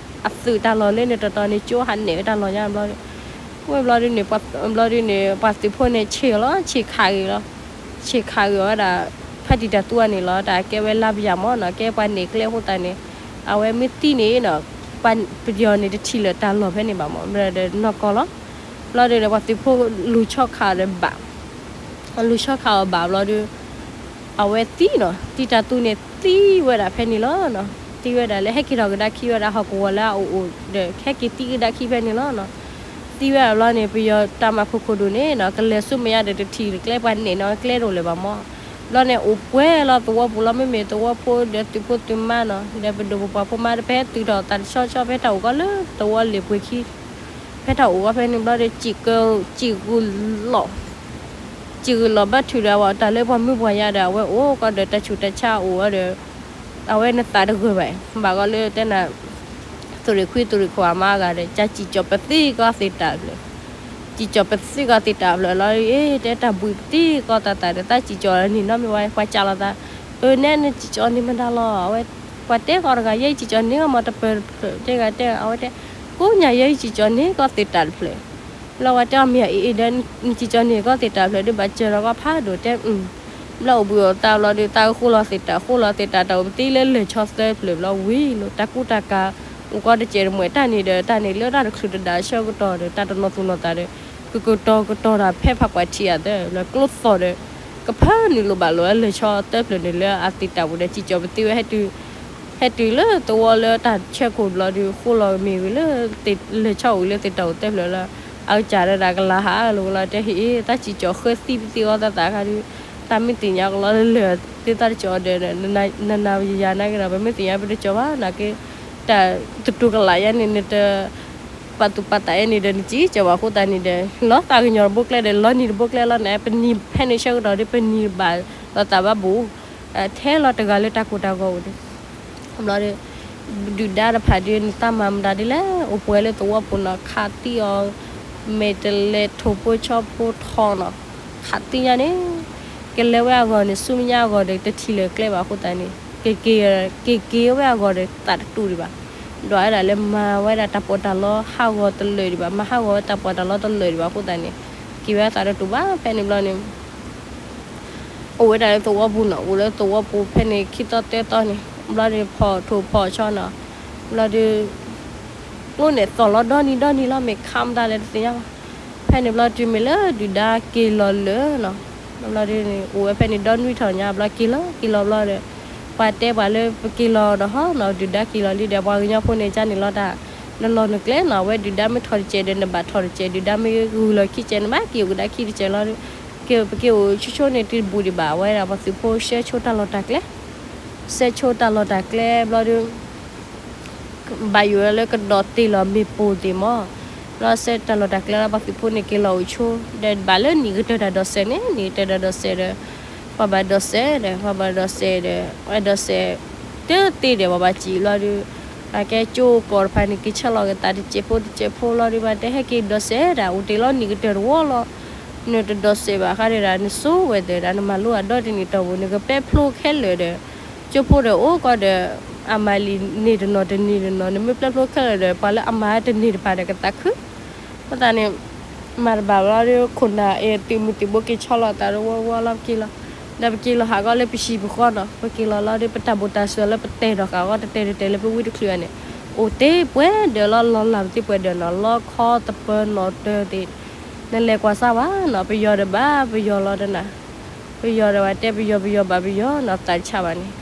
အသုးတၢ်လီၢ်လၢန့ၣ်တတီၤန့ၣ် ကၠိဟးနဲၣ်ဝဲတၢ်လီၢ်ညါဘျီဒီး ဝဲဘျီဒုန့ၣ် ဘျီဒုန့ၣ် ပှၤသုးဖိန့ၣ်ဆ့ၣ်လီၤ ဆ့ၣ်ခးဂ့ၤလီၤ ဆ့ၣ်ခးဂ့ၤအီၤဝဲဒၣ် ဖါတံၢ်တၢ်သူၣ်အန့ၣ်လီၤ တၢ်ကဲဝဲလါပယၢ်မ့ၢ်နီၤ ကဲပှၤနဲၣ်ကျဲအဃိသတးန့ၣ် အဝဲမ့ၢ်သံန့ၣ်နီၤ ပယီၤန့ၣ်တထံၣ်လၢၤတၢ်လီၢ်ဖဲန့ၣ်ဘၣ်မ့ၢ် ဒီးနီၢ်ကီၢ်လီၤ ဘျီဒုန့ၣ် ပှၤသုးဖိလူၤဆီခးဒီးဘၣ် လူၤဆီခးအီၤဘၣ်ဘျီဒု အဝဲသံနီၤ တံၢ်တၢ်သူၣ်န့ၣ်သံဝဲဒၣ်ဖဲန့ၣ်လီၤနီၤ သံဝဲဒၣ်လၢဟဲက့ၤထီၣ်ကဒါခံဝဲဒၣ်ဟီၣ်ကဝီၤလၢအအိၣ်အိၣ်ဒီး ဟဲက့ၤသံကဒါခံဖဲန့ၣ်လီၤနီၤ သံဝဲဒၣ်ဘျီန့ၣ် ပယီၤတၢ်မၤခိၣ်ခိၣ်ဒိၣ်န့ၣ်နီၤ ကလဲၤဆူမဲာ်ညါဒီးတထံၣ်ကျဲပှၤနဲၣ်နီၤ ကျဲတအိၣ်လၢၤဘၣ်မ့ၢ် ဘျီန့ၣ်အိၣ်ပှဲၤလီၤသဝီပူၤလီၤ မ့မ့ၢ်သဝီဖိဒီးသုးဖိသုးမါနီၤ ဒီးပဒိၣ်ပပှၢ်ဖိမါဒီး ပဟဲတုၤထီၣ်သးတဆီဆီဖဲတၢ်အိၣ်ကီးလၢသဝီလ့ၣ်ပှ့ၤခံ ဖဲတၢ်အိၣ်ကီးဖဲန့ၣ်ဘျီဒီး စံၣ်က စံၣ်ဂုာ်လီၤ စံၣ်ဂုာ်လီၤဘၣ်ထုးဒီးအဝဲတၢ်လၢပှၤမုၢ်ပှၢ်ယါဒီး အဝဲအိၣ်ကီးဒီးတၢ်ဆူးတၢ်ဆါအိၣ်ဝဲဒီး အဝဲနသးတဂၢၢ်ဘၣ် ဘၣ်ကီးလၢတဲနၤ သုးရ့ၣ်ခွံသုးရ့ၣ်ခိၣ်အမါအဂၤဒီး ကၢ်စံၣ်ကၠီၤပသံကီးသ့တၢ်ဖျၢၣ် စံၣ်ကၠီၤပသံကီးသ့တၢ်ဖျၢၣ်လီၤ အ့ တဲတၢ်ဘှံးပသံကီးသးသးဒီး သးစံၣ်ကၠီၤန့ၣ်နီတမံၤဝဲ ပှၤကးလီၤသး အၢ နဲနစံၣ်ကၠီၤန့ၣ်မတၤလီၤ အဝဲ ပှၤတဲကီးတဂၤ ယဲအံၤစံၣ်ကၠီၤန့ၢ်ကီးမ့ၢ်တပၢၢ်တဖျၢၣ် တဲဂၤတဲ အဝဲတဲ ကိးညါယဲအံၤစံၣ်ကၠီၤန့ၢ်ကီးသ့တၢ်တဖျၢၣ် ဘျီဝဲတဲအီၤမ့ၢ်အအံၤဒီး နစံၣ်ကၠီၤန့ၢ်ကီးသ့တၢ်တဖျၢၣ်ဒီး ဘၣ်စၢၤဒီးကီးဖးဒိၣ်တဲ ဘျီအိၣ်ဘှံးအိၣ်သါဘျီဒီး သးဃိလီၤသ့တၢ် ဃိလီၤသ့တၢ် တၢ်အိၣ်ပသံလၢလၢၢ်ဆီသၢဖျၢၣ်ဘျီဝံၤလီၤ တၢ်ကူတၢ်ကၤ အိၣ်ကီးတစဲးတမှဲာ်တၢ်န့ၣ်ဒီး တၢ်န့ၣ်လၢတၢ်တချုးတဒါဆၢကတီၢ်ဒီး တၢ်တနီၤသူၣ်နီၤသးဒီး ကကတီၤကတီၤတၢ်ဖဲဖးကွၢ်ထံအသး လၢကျိသီၣ်ဒီး ကဖၢနုာ်လိာ်ဘၣ်လိာ်ဝဲလၢၢ်ဆီသၢဖျၢၣ်န့ၣ်လၢအသ့တၢ်ပူၤဒီး စံၣ်ကၠီၤပသံဝဲဟဲတုၤ ဟဲတုၤလၢသဝီလၢတၢ်ဆၢခိၣ်ဘျီဒီး ဃိလီၤမ့ၢ်ဝံၤလၢ လၢၢ်ဆီအိၣ်လၢသ့တၢ်အိၣ်သၢဖျၢၣ်လၢ အကစၢ်ဒီးတၢ်ကလၤဟးလီၤဝဲလီၤ တဲဟ့ၣ် သးစံၣ်ကၠီၤဃၢသံပသံအီၤသးသးခါဒုး တၢ်မ့ၢ်သ့ၣ်ညါကလီလၢလၢၢ်သ့သးတကၠီၤဒီး နနၤယၤနာ်က့ဒီး ပမ့ၢ်သ့ၣ်ညါပတကၠီၤဘၣ် နာ်က့ တၢ်တတူၢ်ကလာ်ယါန့ၣ် နတ ပာ်သူၣ်ပာ်သးယါန့ၣ်ဒီး နစံၣ်ကၠီၤဘၣ်အဃိသတးန့ၣ်ဒီး လီၤသးကညီၤတဘိကျဲဒီး လီၤနံၤတဘိကျဲလီၤန့ၣ် ပနံၤဖဲန့ၣ်ဆၢကတီၢ်ဒီး ပနံၤဘၣ်လီၤသးဘၣ်ဘူး ထဲလီၤတဂၤလၢတၢ်ကိၢ်တၢ်ဂီၤအိၣ်ဒီး ဘျီဒီး ဒုၣ်ဒါတဖၣ်ဒုး နတၢ်မၤမတၤဒ်လဲၣ် အိၣ်ပှဲၤလၢသဝီပူၤနီၤ ခးသံအီၤ မဲာ်တလဲထိၣ်ဖိဆီဖိထီနီၤ ခးသံညါန့ၣ် ကလဲၤဝဲအဂီၢ်န့ၣ် ဆူမဲာ်ညါအဂီၢ်ဒီး တထံၣ်လၢၤကျဲဘၣ်အဃိသတးန့ၣ် က့ၤက့ၤ က့ၤက့ၤဝဲအဂီၢ်ဒီး သးတတူၢ်ဒံးဘၣ် ဒွးဝဲဒၣ်လၢမၤဝဲဒၣ်တၢ်ပီးတၢ်လီဟးဂီၤတလၢာ်ဒံးဘၣ် မၤဟးဂီၤဝဲတၢ်ပီးတၢ်လီတလၢာ်ဒံးဘၣ်အဃိသတးန့ၣ် က့ၤဝဲသးတတူၢ်ဘၣ် ဖဲန့ၣ်ဘျီန့ၣ် အိၣ်ဝဲဒၣ်လၢသဝီပူၤနီၤ အိၣ်လၢသဝီပူၤဖဲန့ၣ် ခံသီသၢသီန့ၣ် ဘျီန့ၣ် ဖီၣ်ထိၣ်ဖီၣ်ဆီနီၤ ဘျီဒီး ကျိန့ၣ်သီၣ်လီၤဒီနံၤဒီနံၤလီၤ မ့ၢ်ခးမတၤလဲၣ်တသ့ၣ်ညါဘၣ် ဖဲန့ၣ်ဘျီတုၤမ့ၢ်လၢဒုၣ်ဒါက့ၤလီၤလၢာ်နီၤ ဘျီဒုန့ၣ် အိၣ်ဝဲဖဲန့ၣ်ဒီနွံထီၣ်ညါ ဘျီက့ၤလီၤ က့ၤလီၤဘျီဒီး ပှၤတဲပှၤလၢပက့ၤလီၤဒီးဟီနီၤ ဒုၣ်ဒါက့ၤလီၤလံဒီး ပှၤကညီဖိန့ၣ် ကန့ၣ်လီၤတၢ် နလီၢ်နကျဲနီၤ အဝဲဒုၣ်ဒါမ့ၢ်ထီၣ်တစဲးဒီး နဘၣ်ထီၣ်တစဲး ဒုၣ်ဒါမ့ၢ်ဂုာ်လီၤခံစဲး နဘၣ်က့ၤအိၣ်ကဒါခံတစဲးလီၤ က့ၤ ပက့ၤအိၣ်ဆိဆိန့ၣ် တဘူၣ်ဒံးဘၣ် အဝဲဒၣ်ပှၤသုးဖိဆှၢဆိတၢ်လီၢ်တၢ်ကျဲ ဆှၢဆိတၢ်လီၢ်တၢ်ကျဲဘျီဒီး ဘၣ်ယိၣ်လၢကဒီးတ့ၢ်လီၤမ့ၣ်ပိၢ်သ့ၣ်မး ဘျီဆှၢတၢ်လီၢ်တၢ်ကျဲလၢပှၤသုးဖိန့ၣ်က့ၤလီၤအိၣ်ဆိ ဒီးဘၣ်လၢနံၣ်ကတၢၢ်တၢ်ဒိးစဲးန့ၣ် နံၣ်ကတၢၢ်တၢ်ဒိးစဲးဒီး ပှၤဘၣ်ဒိးစဲးဒီး ပှၤဘၣ်ဒိးစဲးဒီး ပှၤဒိးစဲး တသ့ဒီး ပှၤဘၣ်စံၣ်ဘျီဒီး အကဲကၠိကီးတဖၣ်န့ၣ် က့ၤဆၢလီၤက့ၤသးတစဲးဖိတစဲးဖိလီၤဒီး ဘၣ်တဲဟဲက့ၤဒိးစဲးဒၣ် အိၣ်တ့ၢ်လီၤနံၣ်ကတၢၢ်တဝီလီၤ. နတဒိးစဲးဘၣ်ဃးဒီးဒၣ် နစိဝဲသ့ၣ်ဒၣ် နမၤလိအဒီတနံၣ်တီၢ်ပူၤ နကပျဲဖျိခဲလၢာ်ဒီး ကၠိဖိဒီးအိၣ်ကီးဒီး အမၤလံာ်န့ၢ်တနီၤတန့ၢ်တနီၤ နမ့ၢ်ပျဲဖျိခဲလၢာ်ဒီး ပှၤလၢအမၤတန့ၢ်တဖၣ်ဒီးကသးခု အဃိသတးန့ၣ် မၤတဘၣ်ဘၣ်လီၤဒီး ခိၣ်နၢ်အဲၣ်သုးမုၢ်သံၣ်ဘိက့ၤဆီလီၤသးတဝီဝီလီၤ ပက့ၤလီၤ. ဒီးပက့ၤလီၤဟးဂီၤလၢပဟံၣ်ပဃီနီၤ ပက့ၤလီၤလီၤဒီး ပတၢ်ဘိၣ်တၢ်စၢၤလၢပတဲာ်ထီၣ်ဃာ်အဂီၢ် တတဲာ်တတဲာ်လၢပဝံတချုးန့ၣ် အိၣ်တ့ၢ်ပှဲၤဒၢးလီၤ လီၤလၢ်ပသ့ၣ်ပှဲၤဒၢးနီၤ လီခီသပၢၤနီၣ်တၢၤသ့ၣ် နလဲၤကွၢ်စၢ်ဘၣ်နီၤ ပယီၤဒီးဘၣ် ပယီၤလီၤတနၤ ပယီၤဒီးဝဲတဲပယီၤ ပယီၤဘၣ်ပယီၤနီၤ သးတဆါဘၣ်န့ၣ်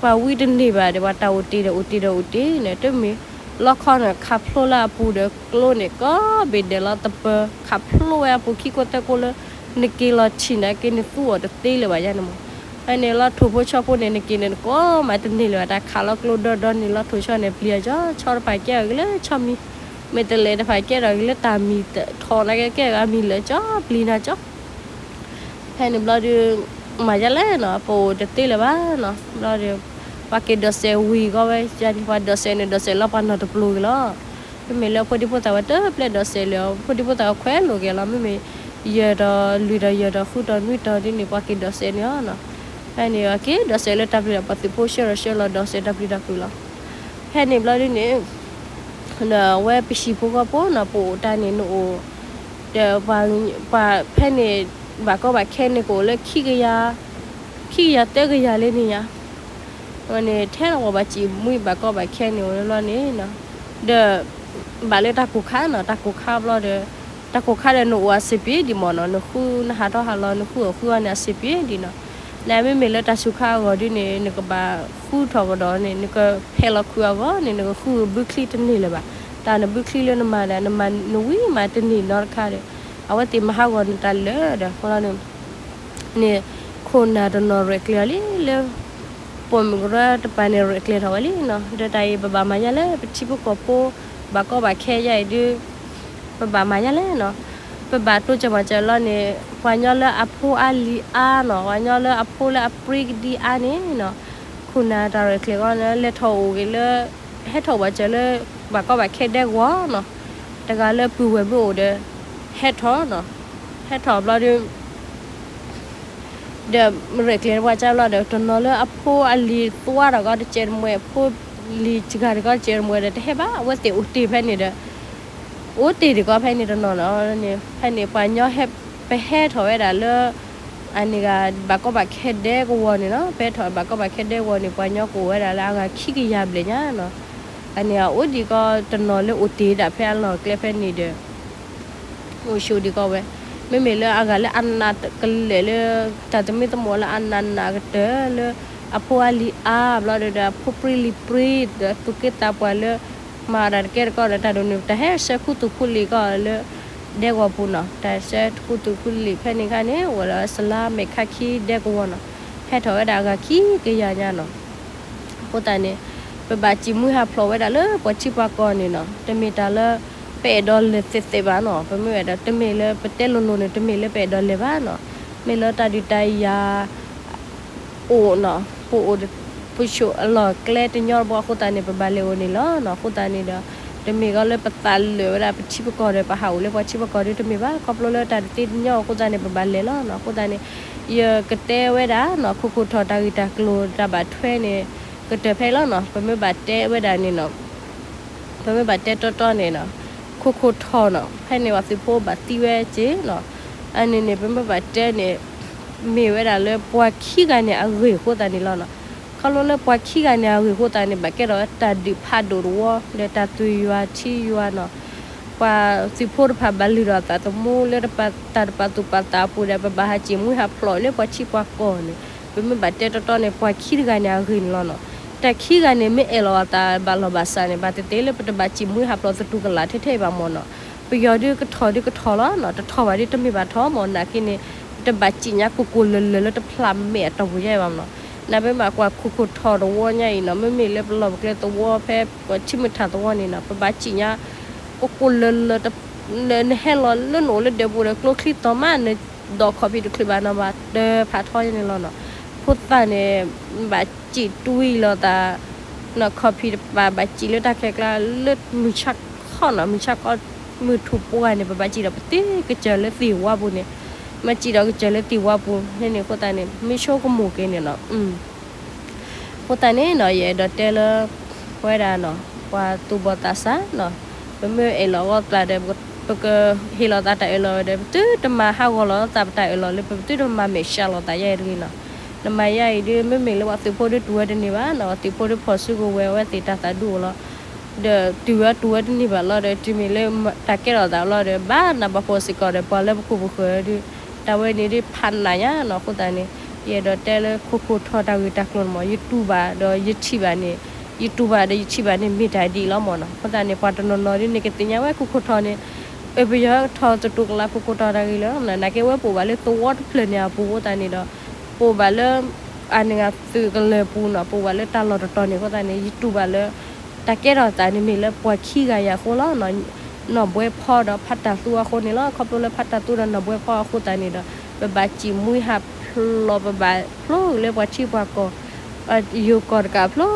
ပှၤဝံတန့ၢ်ဘၣ်ဒီး ပှၤတၢ်အိၣ်တ့ၢ်ဒီးအိၣ်တ့ၢ်ဒီးအိၣ်တ့ၢ်န့ၣ် တမ့ၢ်လီခီန့ၣ် ခးဖျိလၢအပူၤဒီးကျိန့ၣ် ကီဘ့ၣ်ဒဲးလီၤသပၢၤ ခးဖျိဝဲအပူၤခံကိးသၢကိးလၢ နက့ၤလီၤဆံၣ်န့ၣ်က့ၤ နသူအီၤတသ့လၢၤဘၣ်ယါန့ၣ်မး. ဖဲန့ၣ်လီၤထိၣ်ဖိဆီဖိန့ၣ် နက့ၤန့ၣ် နကိးမးတန့ၢ်လၢၤဘၣ် တၢ်ခးလီၤကျိဒီဒီန့ၣ် လီၤထိၣ်ဆီန့ၣ် ပျံၤအကၠီ ဆီတဖၣ်ကဲအီၤဂ့ၤလၢဆီမံၤ မ့ၢ်တလဲၤတဖၣ်ကဲထီၣ်ဂ့ၤလၢတၢ်မံၤ ထီၣ်န့ၣ်ကဲကဲအမံၤလၢာ်ကၠီ ပျံၤနၤကၠီ ဖဲန့ၣ်ဘျီဒုး မၤယါလဲၣ်နီၤ ပအိၣ်တသ့လၢၤဘၣ်နီၤ ဘျီဒီး ပှၤက့ၤဒိးစဲးဝံၤကီးဝဲ ယါန့ၣ် ပှၤဒိးစဲးန့ၣ် ဒိးစဲးလီၤပှၤနီၢ်တပျိၤက့ၤလီၤ. မ့မ့ၢ်လၢဖိဒံဖိသၣ်ဝဲတပျဲဒိးစဲးလၢၤ ဖိဒံဖိသၣ်ဝဲခွဲးလိာ်က့ၤလီၤ မ့မ့ၢ် ယဲၢ်တီၤလွံၢ်တီၤယဲၢ်တီၤဃုတီၤနွံတီၤဒ်န့ၣ် ပှၤက့ၤဒိးစဲးန့ၣ်လီၤနီၤ. ဖဲန့ၣ် အက့ၤဒိးစဲးလၢတၢ်ပျံၤတၢ်ဖုး ပှၤသုးဖိဆှၢလီၤဆှၢလီၤဒိးစဲးတၢ်ပျံၤတၢ်ဖုးလီၤ. ဖဲန့ၣ်ဘျီဒ်န့ၣ် အဝဲပဟံၣ်ဖိဃီဖိနီၤ ပအိၣ်တၢ်န့ၣ် နအိၣ် ဒီးပှၤ ပှၤဖဲန့ၣ် ဘၣ်ကီဘၣ်ခဲန့ၣ် ကအိၣ်လၢခံကယၤ ခံကယၤသၢကယၤလၢန့ၣ်ညါ န့ၣ် ထဲလီၤပှၤဘၣ်စံၣ်မှံဘၣ်ကီဘၣ်ခဲန့ၣ် အိၣ်လၢလီၤန့ၣ်နီၤ ဒီး ဘၣ်လၢတၢ်ကိၢ်ခါနီၤ တၢ်ကိၢ်ခါဘျီဒီး တၢ်ကိၢ်ခါဒီးနအိၣ်အဆင်ပြေဒံးမ့ၢ်နီၤ နဃုနဟးထီၣ်ဟးလီၤ နဃုအီၣ်ဃုအီန့ၣ် အဆင်ပြေဒံးနီၤ. နမ့မ့ၢ်လၢတၢ်စူၤခါအဂီၢ်ဒ်န့ၣ် နကဘၣ်ဃုထီၣ်ကဒီးန့ၣ် နကဖဲးလီၤခုးအဂီၢ်န့ၣ် နကဃုဘုချံတန့ၢ်လၢၤဘၣ်. တၢ်နဘုချံလၢနမၤဒီး နမၤနဝံၤမၤတန့ၢ်နီတခါဒီး အဝဲသ့ၣ်မၤဟးဂီၤနတၢ်လၢာ်ဒီး ဃိလီၤန့ၣ် န့ၣ် ခိၣ်နၢ်တနီၤရဲၣ်ကျဲၤအီၤလံလၢ ပိာ်မုၣ်ကရၢတပၤန့ၣ် ရဲၣ်ကျဲၤထီၣ်ဝဲလံနီၤ. ဒီးတၢ်အံၤပဘၣ်မၤယါလဲၣ် ပထံဖိကီၢ်ဖိ ဘၣ်ကီဘၣ်ခဲယါအံၤဒုး ပဘၣ်မၤယါလဲၣ်နီၤ. ပဘၣ်တိစၢၤမၤစၢၤလီၤန့ၣ် ပှၤညီလၢအဖိအါလံၤအါနီၤ ပှၤညီလၢအဖိလၢအပြံကဒံအါန့ၣ်နီၤ ခိၣ်နၢ်တၢ်ရဲၣ်ကျဲၤအီၤန့ၣ် လဲၤထီၣ်အိၣ်ဂ့ၤလၢ ဟဲထီၣ်အိၣ်ဘၣ်စၢၤလၢ ဘၣ်ကီဘၣ်ခဲဒဲကဝီၤနီၤ. တဂၤလၢပုၢ်ဝဲၢ်မ့ၢ်အိၣ်ဒီး ဟဲထီၣ်နီၤ. ဟဲထီၣ်ဘျီဒီး ဒီးရဲၣ်ကျဲၤပှၤကၢဘျီဒီး တနီၤလၢအဖိအလံၤသွါတဂၤတကဲးတမှဲၤ အဖိလံၤစှၤတဂၤတကဲးတမှဲၤဒီး တဟဲဘၣ် အဝဲသ့ၣ်အိၣ်တ့ၢ်ဖဲန့ၣ်ဒီး အိၣ်တ့ၢ်ဒံးကီးဖဲန့ၣ်တနီၤနီၤ. ဖဲန့ၣ် ပှၤညီဟဲ ပဟဲထီၣ်ဝဲဒၣ်လၢ အန့ၣ်ဂၤ ဘၣ်ကီဘၣ်ခဲဒဲကဝီၤန့ၣ်နီၤ. ပဟဲထီၣ်ဘၣ်ကီဘၣ်ခဲဒဲကဝီၤန့ၣ် ပှၤညီကအိၣ်ဝဲဒၣ်လၢအဂၤခံကယၤဘျဲၣ်ညါနီၤ. အန့ၣ်အိၣ်ဒံးကီးတနီၤလၢအိၣ်တ့ၢ်ဒၣ်ဖဲအလီၢ်ကျဲဖဲန့ၣ်ဒီး အိၣ်ဆိးဒံးကီးဝဲ. မ့မ့ၢ်လၢအဂၤလၢအနးကလဲာ်လၢ တၢ်သမံသမိးလၢအနးနးကတၢၢ်လၢ အဖိအလံၤအါဘျီဒီး အဖိပြံလံၤပြံ ဒီးသူၣ်က့သးပှၢ်လၢ မၤတၢ်တကဲတကီၢ်ဒီး တၢ်ဒိၣ်န့ၣ် တၢ်ဟဲဆှၢခူသူၣ်ခူလံာ်ကီးလၢ ဒဲကဝီၤပူၤနီၤ. တၢ်ဆှၢခူသူၣ်ခူလံာ်ဖဲန့ၣ်ခါန့ၣ် အိၣ်ဝဲလၢစလါမဲာ်ခါခံဒဲကဝီၤနီၤ. ဟဲထီၣ်ဝဲဒၣ်အဂၤခံကယၤညါနီၤ. အဃိသတးန့ၣ် ပဘၣ်စံၣ်မှံဟးဖျိးဝဲဒၣ်လၢပှၤထံပှၤကီၢ်န့ၣ်နီၤ. တမ့ၢ်တၢ်လၢ ပအဲၣ်ဒိးလဲၤသ့သ့ဘၣ်နီၤ. ပမ့ၢ်အဲၣ်ဒိး တမ့ၢ်လၢပတဲလိၤလိၤန့ၣ် တမ့ၢ်လၢပအဲၣ်ဒိးလဲၤဘၣ်နီၤ. မ့ၢ်လၢတၢ်ဒုးတၢ်ယၤ အိၣ်နီၤ, ပအိၣ် ပဆိးအလီၢ်ကျဲတညီတဘိအဃိသတးန့ၣ် ပဘၣ်လဲၤအိၣ်န့ၣ်လီၤနီၤ. အဃိသတးန့ၣ်ဒီး တမ့ၢ်ကီးလၢပသးလၢာ်ဝဲဒၣ်ပထံပကီၢ်ဒီး ပဟးအိၣ်လၢပှၤထံပကီၢ်ဒီး တမ့ၢ်ဘၣ်. ခီဖျိလၢတၢ်တသ့တညီအဃိသတးန့ၣ် ပဘၣ်လဲၤလီၤနီၤ. အဃိသတးန့ၣ် ယကတဲဝဲဒၣ်နီၤ ခိၣ်ခိၣ်ထီၣ်တၢ်ဂ့ၢ်တၢ်ကျိၤတၢ်ဘၣ်ထွဲန့ၣ် ကတၢၢ်ဖဲအံၤလီၤနီၤ. ပမ့ၢ်ဘၣ်တဲဝဲဒၣ်န့ၣ်နီၤ ပမ့ၢ်ဘၣ်တဲတီတီန့ၣ်နီၤ, ခိၣ်ခိၣ်ထီၣ်နီၤ ဖဲန့ၣ်ပှၤသုးဖိဘၣ်သံဝဲက့နီၤ. အန့ၣ်န့ၣ် ပမ့ၢ်ဘၣ်တဲန့ၣ် မ့ၢ်ဝဲဒၣ်လၢပှၤခံဂၤန့ၣ်အဂ့ၢ်အဃိသတးန့ၣ်လီၤနီၤ. ခီဖျိလၢပှၤခံဂၤန့ၣ်အဂ့ၢ်အဃိသတးန့ၣ် ဘၣ်ကဲထီၣ်ဝဲတၢ်ဒုးဖးဒိၣ်တဝီ ဒီးတၢ်သူၣ်ယွၤထံယွၤနီၤ. ပှၤသုးဖိတဖၣ်ဘၣ်လုၢ်ထီၣ်အသးသမူလၢတၢ်တပာ်သူၣ်ပာ်သးအပူၤဒီး ပဘၣ်ဟးစံၣ်မှံဟးဖျိးလၢပှၤထံပှၤကီၢ်န့ၣ် ပမ့ၢ်ဘၣ်တဲတီတီန့ၣ် ပှၤခံတဂၤန့ၣ်အဂ့ၢ်န့ၣ်လီၤနီၤ. တၢ်ခံဂၤန့ၣ် မ့ၢ်အဲၣ်လီၤအသးဘၣ်လီၢ်ဘၣ်စးန့ၣ် ဘၣ်သ့ၣ်သ့ၣ်လၢပတဘၣ်စံၣ်မှံဟးဖျိးသတူၢ်ကလာ်ထဲထဲအံၤဘၣ်မ့ၢ်နီၤ. ပယီၤဒုးကထီၣ်ဒုးကထီၣ်လီၤနီၤ, တထီၣ်ဘၣ်ဒုးတမ့ၢ်ဘၣ်ထီၣ်မ့ၢ် နာ်က့န့ၣ် ပတဘၣ်စံၣ်ညါကိၢ်ကိၢ်လၢၤလၢၤလၢတဖျးမဲာ်အတီၢ်ပူၤယါအံၤဘၣ်မ့ၢ်နီၤ. နမ့ၢ်ဘၣ်ကွၢ်ခိၣ်ခိၣ်ထီၣ်တဝီညါအံၤနီၤ, မ့မ့ၢ်လၢပလီၢ်ပကျဲသဝီဖဲပှၤထံမုၢ်ထၣ်သဝီန့ၣ်နီၤ, ပဘၣ်စံၣ်ညါ ကိၢ်ကိၢ်လၢၤလၢၤ နဟဲလီၤလၢနအိၣ်လၢဒၢးပူၤဒီး ကျိချံသီၣ်မး နဒိးခီၣ်ဖံးတချုးဘၣ်နီၤ ဘၣ်တၢ်ဖးထီန့ၣ်လီၤနီၤ. ဖိသၣ်န့ၣ် ဘၣ်စံၣ်တွံၢ်လီၤသး နီၢ်ခီၣ်ဖံးတပၤ ဘၣ်စံၣ်လၢတၢ်ခဲကျါလၢမုၢ်ဆါခီနီၤ, မုၢ်ဆါခီ မုၢ်ထူၣ်ပှၢ်န့ၣ် ပဘၣ်စံၣ်ဒီးပတုၤကစၢၢ်လၢသ့ၣ်ဝါပူၤန့ၣ်, မ့ၢ်စံၣ်ဒီးကစၢၢ်လၢသ့ၣ်ဝါပူၤန့ၣ်န့ၣ် အဃိသတးန့ၣ် မ့ၢ်ဆိကမိၣ်က့ၤန့ၣ်နီၤ. အဃိသတးန့ၣ်နီၤ ယအဲၣ်ဒိးတဲလၢ ပဝဲဒၣ်နီၤ ပှၤသူၣ်ဘီၣ်သးစၢ်နီၤ, ပမ့ၢ်အဲၣ်လီၤအီၣ်သးဒီး ပကဟ့ၣ်လီၤသးတၢ်အၢၣ်လီၤဒီး ပတုၤတမၤဟးဂီၤလီၤသးပတၢ်အၢၣ်လီၤလၢ ပပတုၤတမၤမဲာ်ဆှးလီၤသးယါအံၤတဂ့ၤနီၤ. နမၤယါအံၤဒ် မ့မ့ၢ်လၢပှၤသုးဖိဒ်တူၢ်ဝဲတန့ၢ်ဘၣ်နီၤ, ပှၤသုးဖိဒ်ဖီၣ်စုကဝဲၤဝဲသ့ၣ်တၢ်သးဒူအိၣ်လီၤ. ဒီးတုၤဝဲတူၢ်ဝဲတန့ၢ်ဘၣ်လီၤဒီး တုၤမ့ၢ်လၢတၢ်ကဲထီၣ်သးလီၤဒီး ဘၣ်နးဘၣ်ဖှီၣ်စ့ၢ်ကီးဒီး ပှၤလၢပခိၣ်ပဃၢၤဒ် တၢ်ဝဲန့ၣ်ဒ်ဖးနးညါနီၤ. အဃိသတးန့ၣ် ယအဲၣ်ဒိးတဲလၢခိၣ်ခိၣ်ထီၣ်တၢ်ဂ့ၢ်တၢ်ကျိၤန့ၣ်မ့ၢ် ယတူၢ်ဘၣ်ဒီးယထံၣ်ဘၣ်န့ၣ်, ယတူၢ်ဘၣ်ဒီးယထံၣ်ဘၣ်န့ၣ် မ့ၢ်တၢ်ဒ်အံၤလီၤမ့ၢ်နီၤ. အဃိသတးန့ၣ် ပှၤတနီၤနီၤဒ်န့ၣ်ကသ့ၣ်ညါဝဲခိၣ်ခိၣ်ထီၣ်န့ၣ် အၢ ပယီၤထီၣ်သတူၢ်ကလာ်ခိၣ်ခိၣ်ထီၣ်တၢ်ဂ့ၢ်လၢ နာ်က့ဝဲပအိၣ်ဘၣ်လၢသဝီတဖျၢၣ်န့ၣ်အပူၤအဃိသတးန့ၣ်ဒီး ပအိၣ်ဘၣ်လၢ အန့ၣ်သုးကလၢၤပူၤနီၤ, ပအိၣ်ဘၣ်လၢတၢ်လီၢ်တတီၤန့ၣ်အဃိသတးန့ၣ် ယတူၢ်ဘၣ်လၢ တၢ်ကဲထီၣ်သးန့ၣ်မ့ၢ်လၢပှၤခံဂၤယၤအဃိလီၤ. နီၢ်ဘွဲဖီဒီးဖးတၢ်သူအဃိန့ၣ်လီၤ. ခီဖျိလၢဖးတၢ်သူဒီးနီၢ်ဘွဲဖီအဃိသတးန့ၣ်ဒီး ပဘၣ်စံၣ်မှံဟးဖျိး ပဘၣ်ဖျိးက့ၤလၢပှၤထံပှၤကီၢ် ယိၤကီၢ်တကး ဖျိးက့ၤလၢပှၤထံပှၤကီၢ်ခဲအံၤတဆီတဆီနီၤ. သ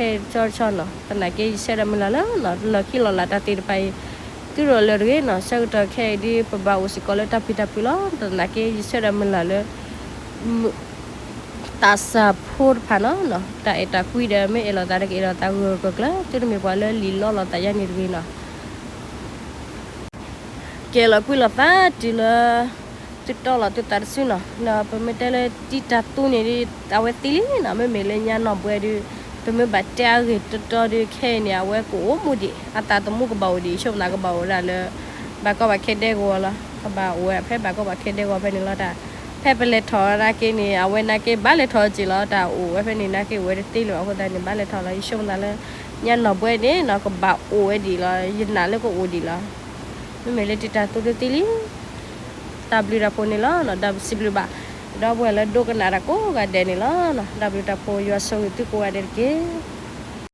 နာ်က့ယဆၢထၢၣ်မုၢ်လၢ်လၢ လီၢ်ခံလီၢ်လၢ်တၢ်သ့ၣ်တဖၣ်အံၤ သုးရိၣ်လၢတဂ့ၤနီၤ. ဆၢကတီၢ်ခဲအံၤဒ် ပဘၣ်အိၣ်စ့ၢ်ကီးလၢတၢ်ဖံးတၢ်ဖုးလီၤ. သနာ်က့ယဆၢထၢၣ်မုၢ်လၢ်လၢ သးစၢ်ဖိတဖၣ်နီၤ, တၢ်အဲၣ်တၢ်ကွံဒီး မ့ၢ်အဲၣ်လိာ်သးတကအဲၣ်လိာ်သးဂၢၢ်ဂၢၢ်ကျၢၤကျၢၤ သုတမ့ၢ်ပှၤလၢလံာ်လီလိာ်သးယါန့ၣ်တဂ့ၤနီၤ. ကအဲၣ်လိာ်ကွံလိာ်သးတုၤလၢ သုတီလိာ်သုသးတစုနီၤ. ပမ့ၢ်တဲလၢတံၤတၢ်သူန့ၣ်ဒ် အဝဲသံလံနီၤ. မ့မ့ၢ်လၢညါနီၢ်ဘွဲဒ် ပမ့ၢ်ဘၣ်တဲအဂ့ၢ်တတီဒီး ခဲအံၤန့ၣ် အဝဲကအိၣ်မူဒံး, အသးသမူကဘၣ်အိၣ်ဒံး, ယဆိကမိၣ်သးကဘၣ်အိၣ်ဒၣ်လၢ ဘၣ်ကီဘၣ်ခဲဒဲကဝီၤလီၤ. ကဘၣ်အိၣ်ဝဲဖဲဘၣ်ကီဘၣ်ခဲဒဲကဝီၤဖဲန့ၣ်လီၤတၢ်. ဖဲပလဲၤထီၣ်နာ်က့န့ၣ် အဝဲနာ်က့ဘၣ်လဲၤထီၣ်စ့ၢ်လီၤ. တၢ်အိၣ်ဝဲဖဲန့ၣ်နာ်က့အိၣ်ဝဲတသ့လၢၤဘၣ်. အဃိသတးန့ၣ် ဘၣ်လဲၤထီၣ်လီၤ. ယဆိကမိၣ်သးလၢ ညါနီၢ်ဘွဲန့ၣ်နီၤ ကဘၣ်အိၣ်ဝဲဒံးလီၤ. ယနာ်လၢကအိၣ်ဒံးလီၤ. မ့မ့ၢ်လၢတံၤတၢ်သူတသံလံ. တၢ်ဘျုးတၢ်ဖှိၣ်န့ၣ်လီၤ. ဒီးပစံးဘျုးဘၣ် ဒီပုၢ်ဝဲၢ်လၢဒိကနၣ်တၢ်ကိးဂၤဒဲးန့ၣ်လီၤ. တၢ်ဘျုးတၢ်ဖှိၣ် ယွၤဆိၣ်ဂ့ၤသုကိးဂၤဒဲးတက့ၢ်.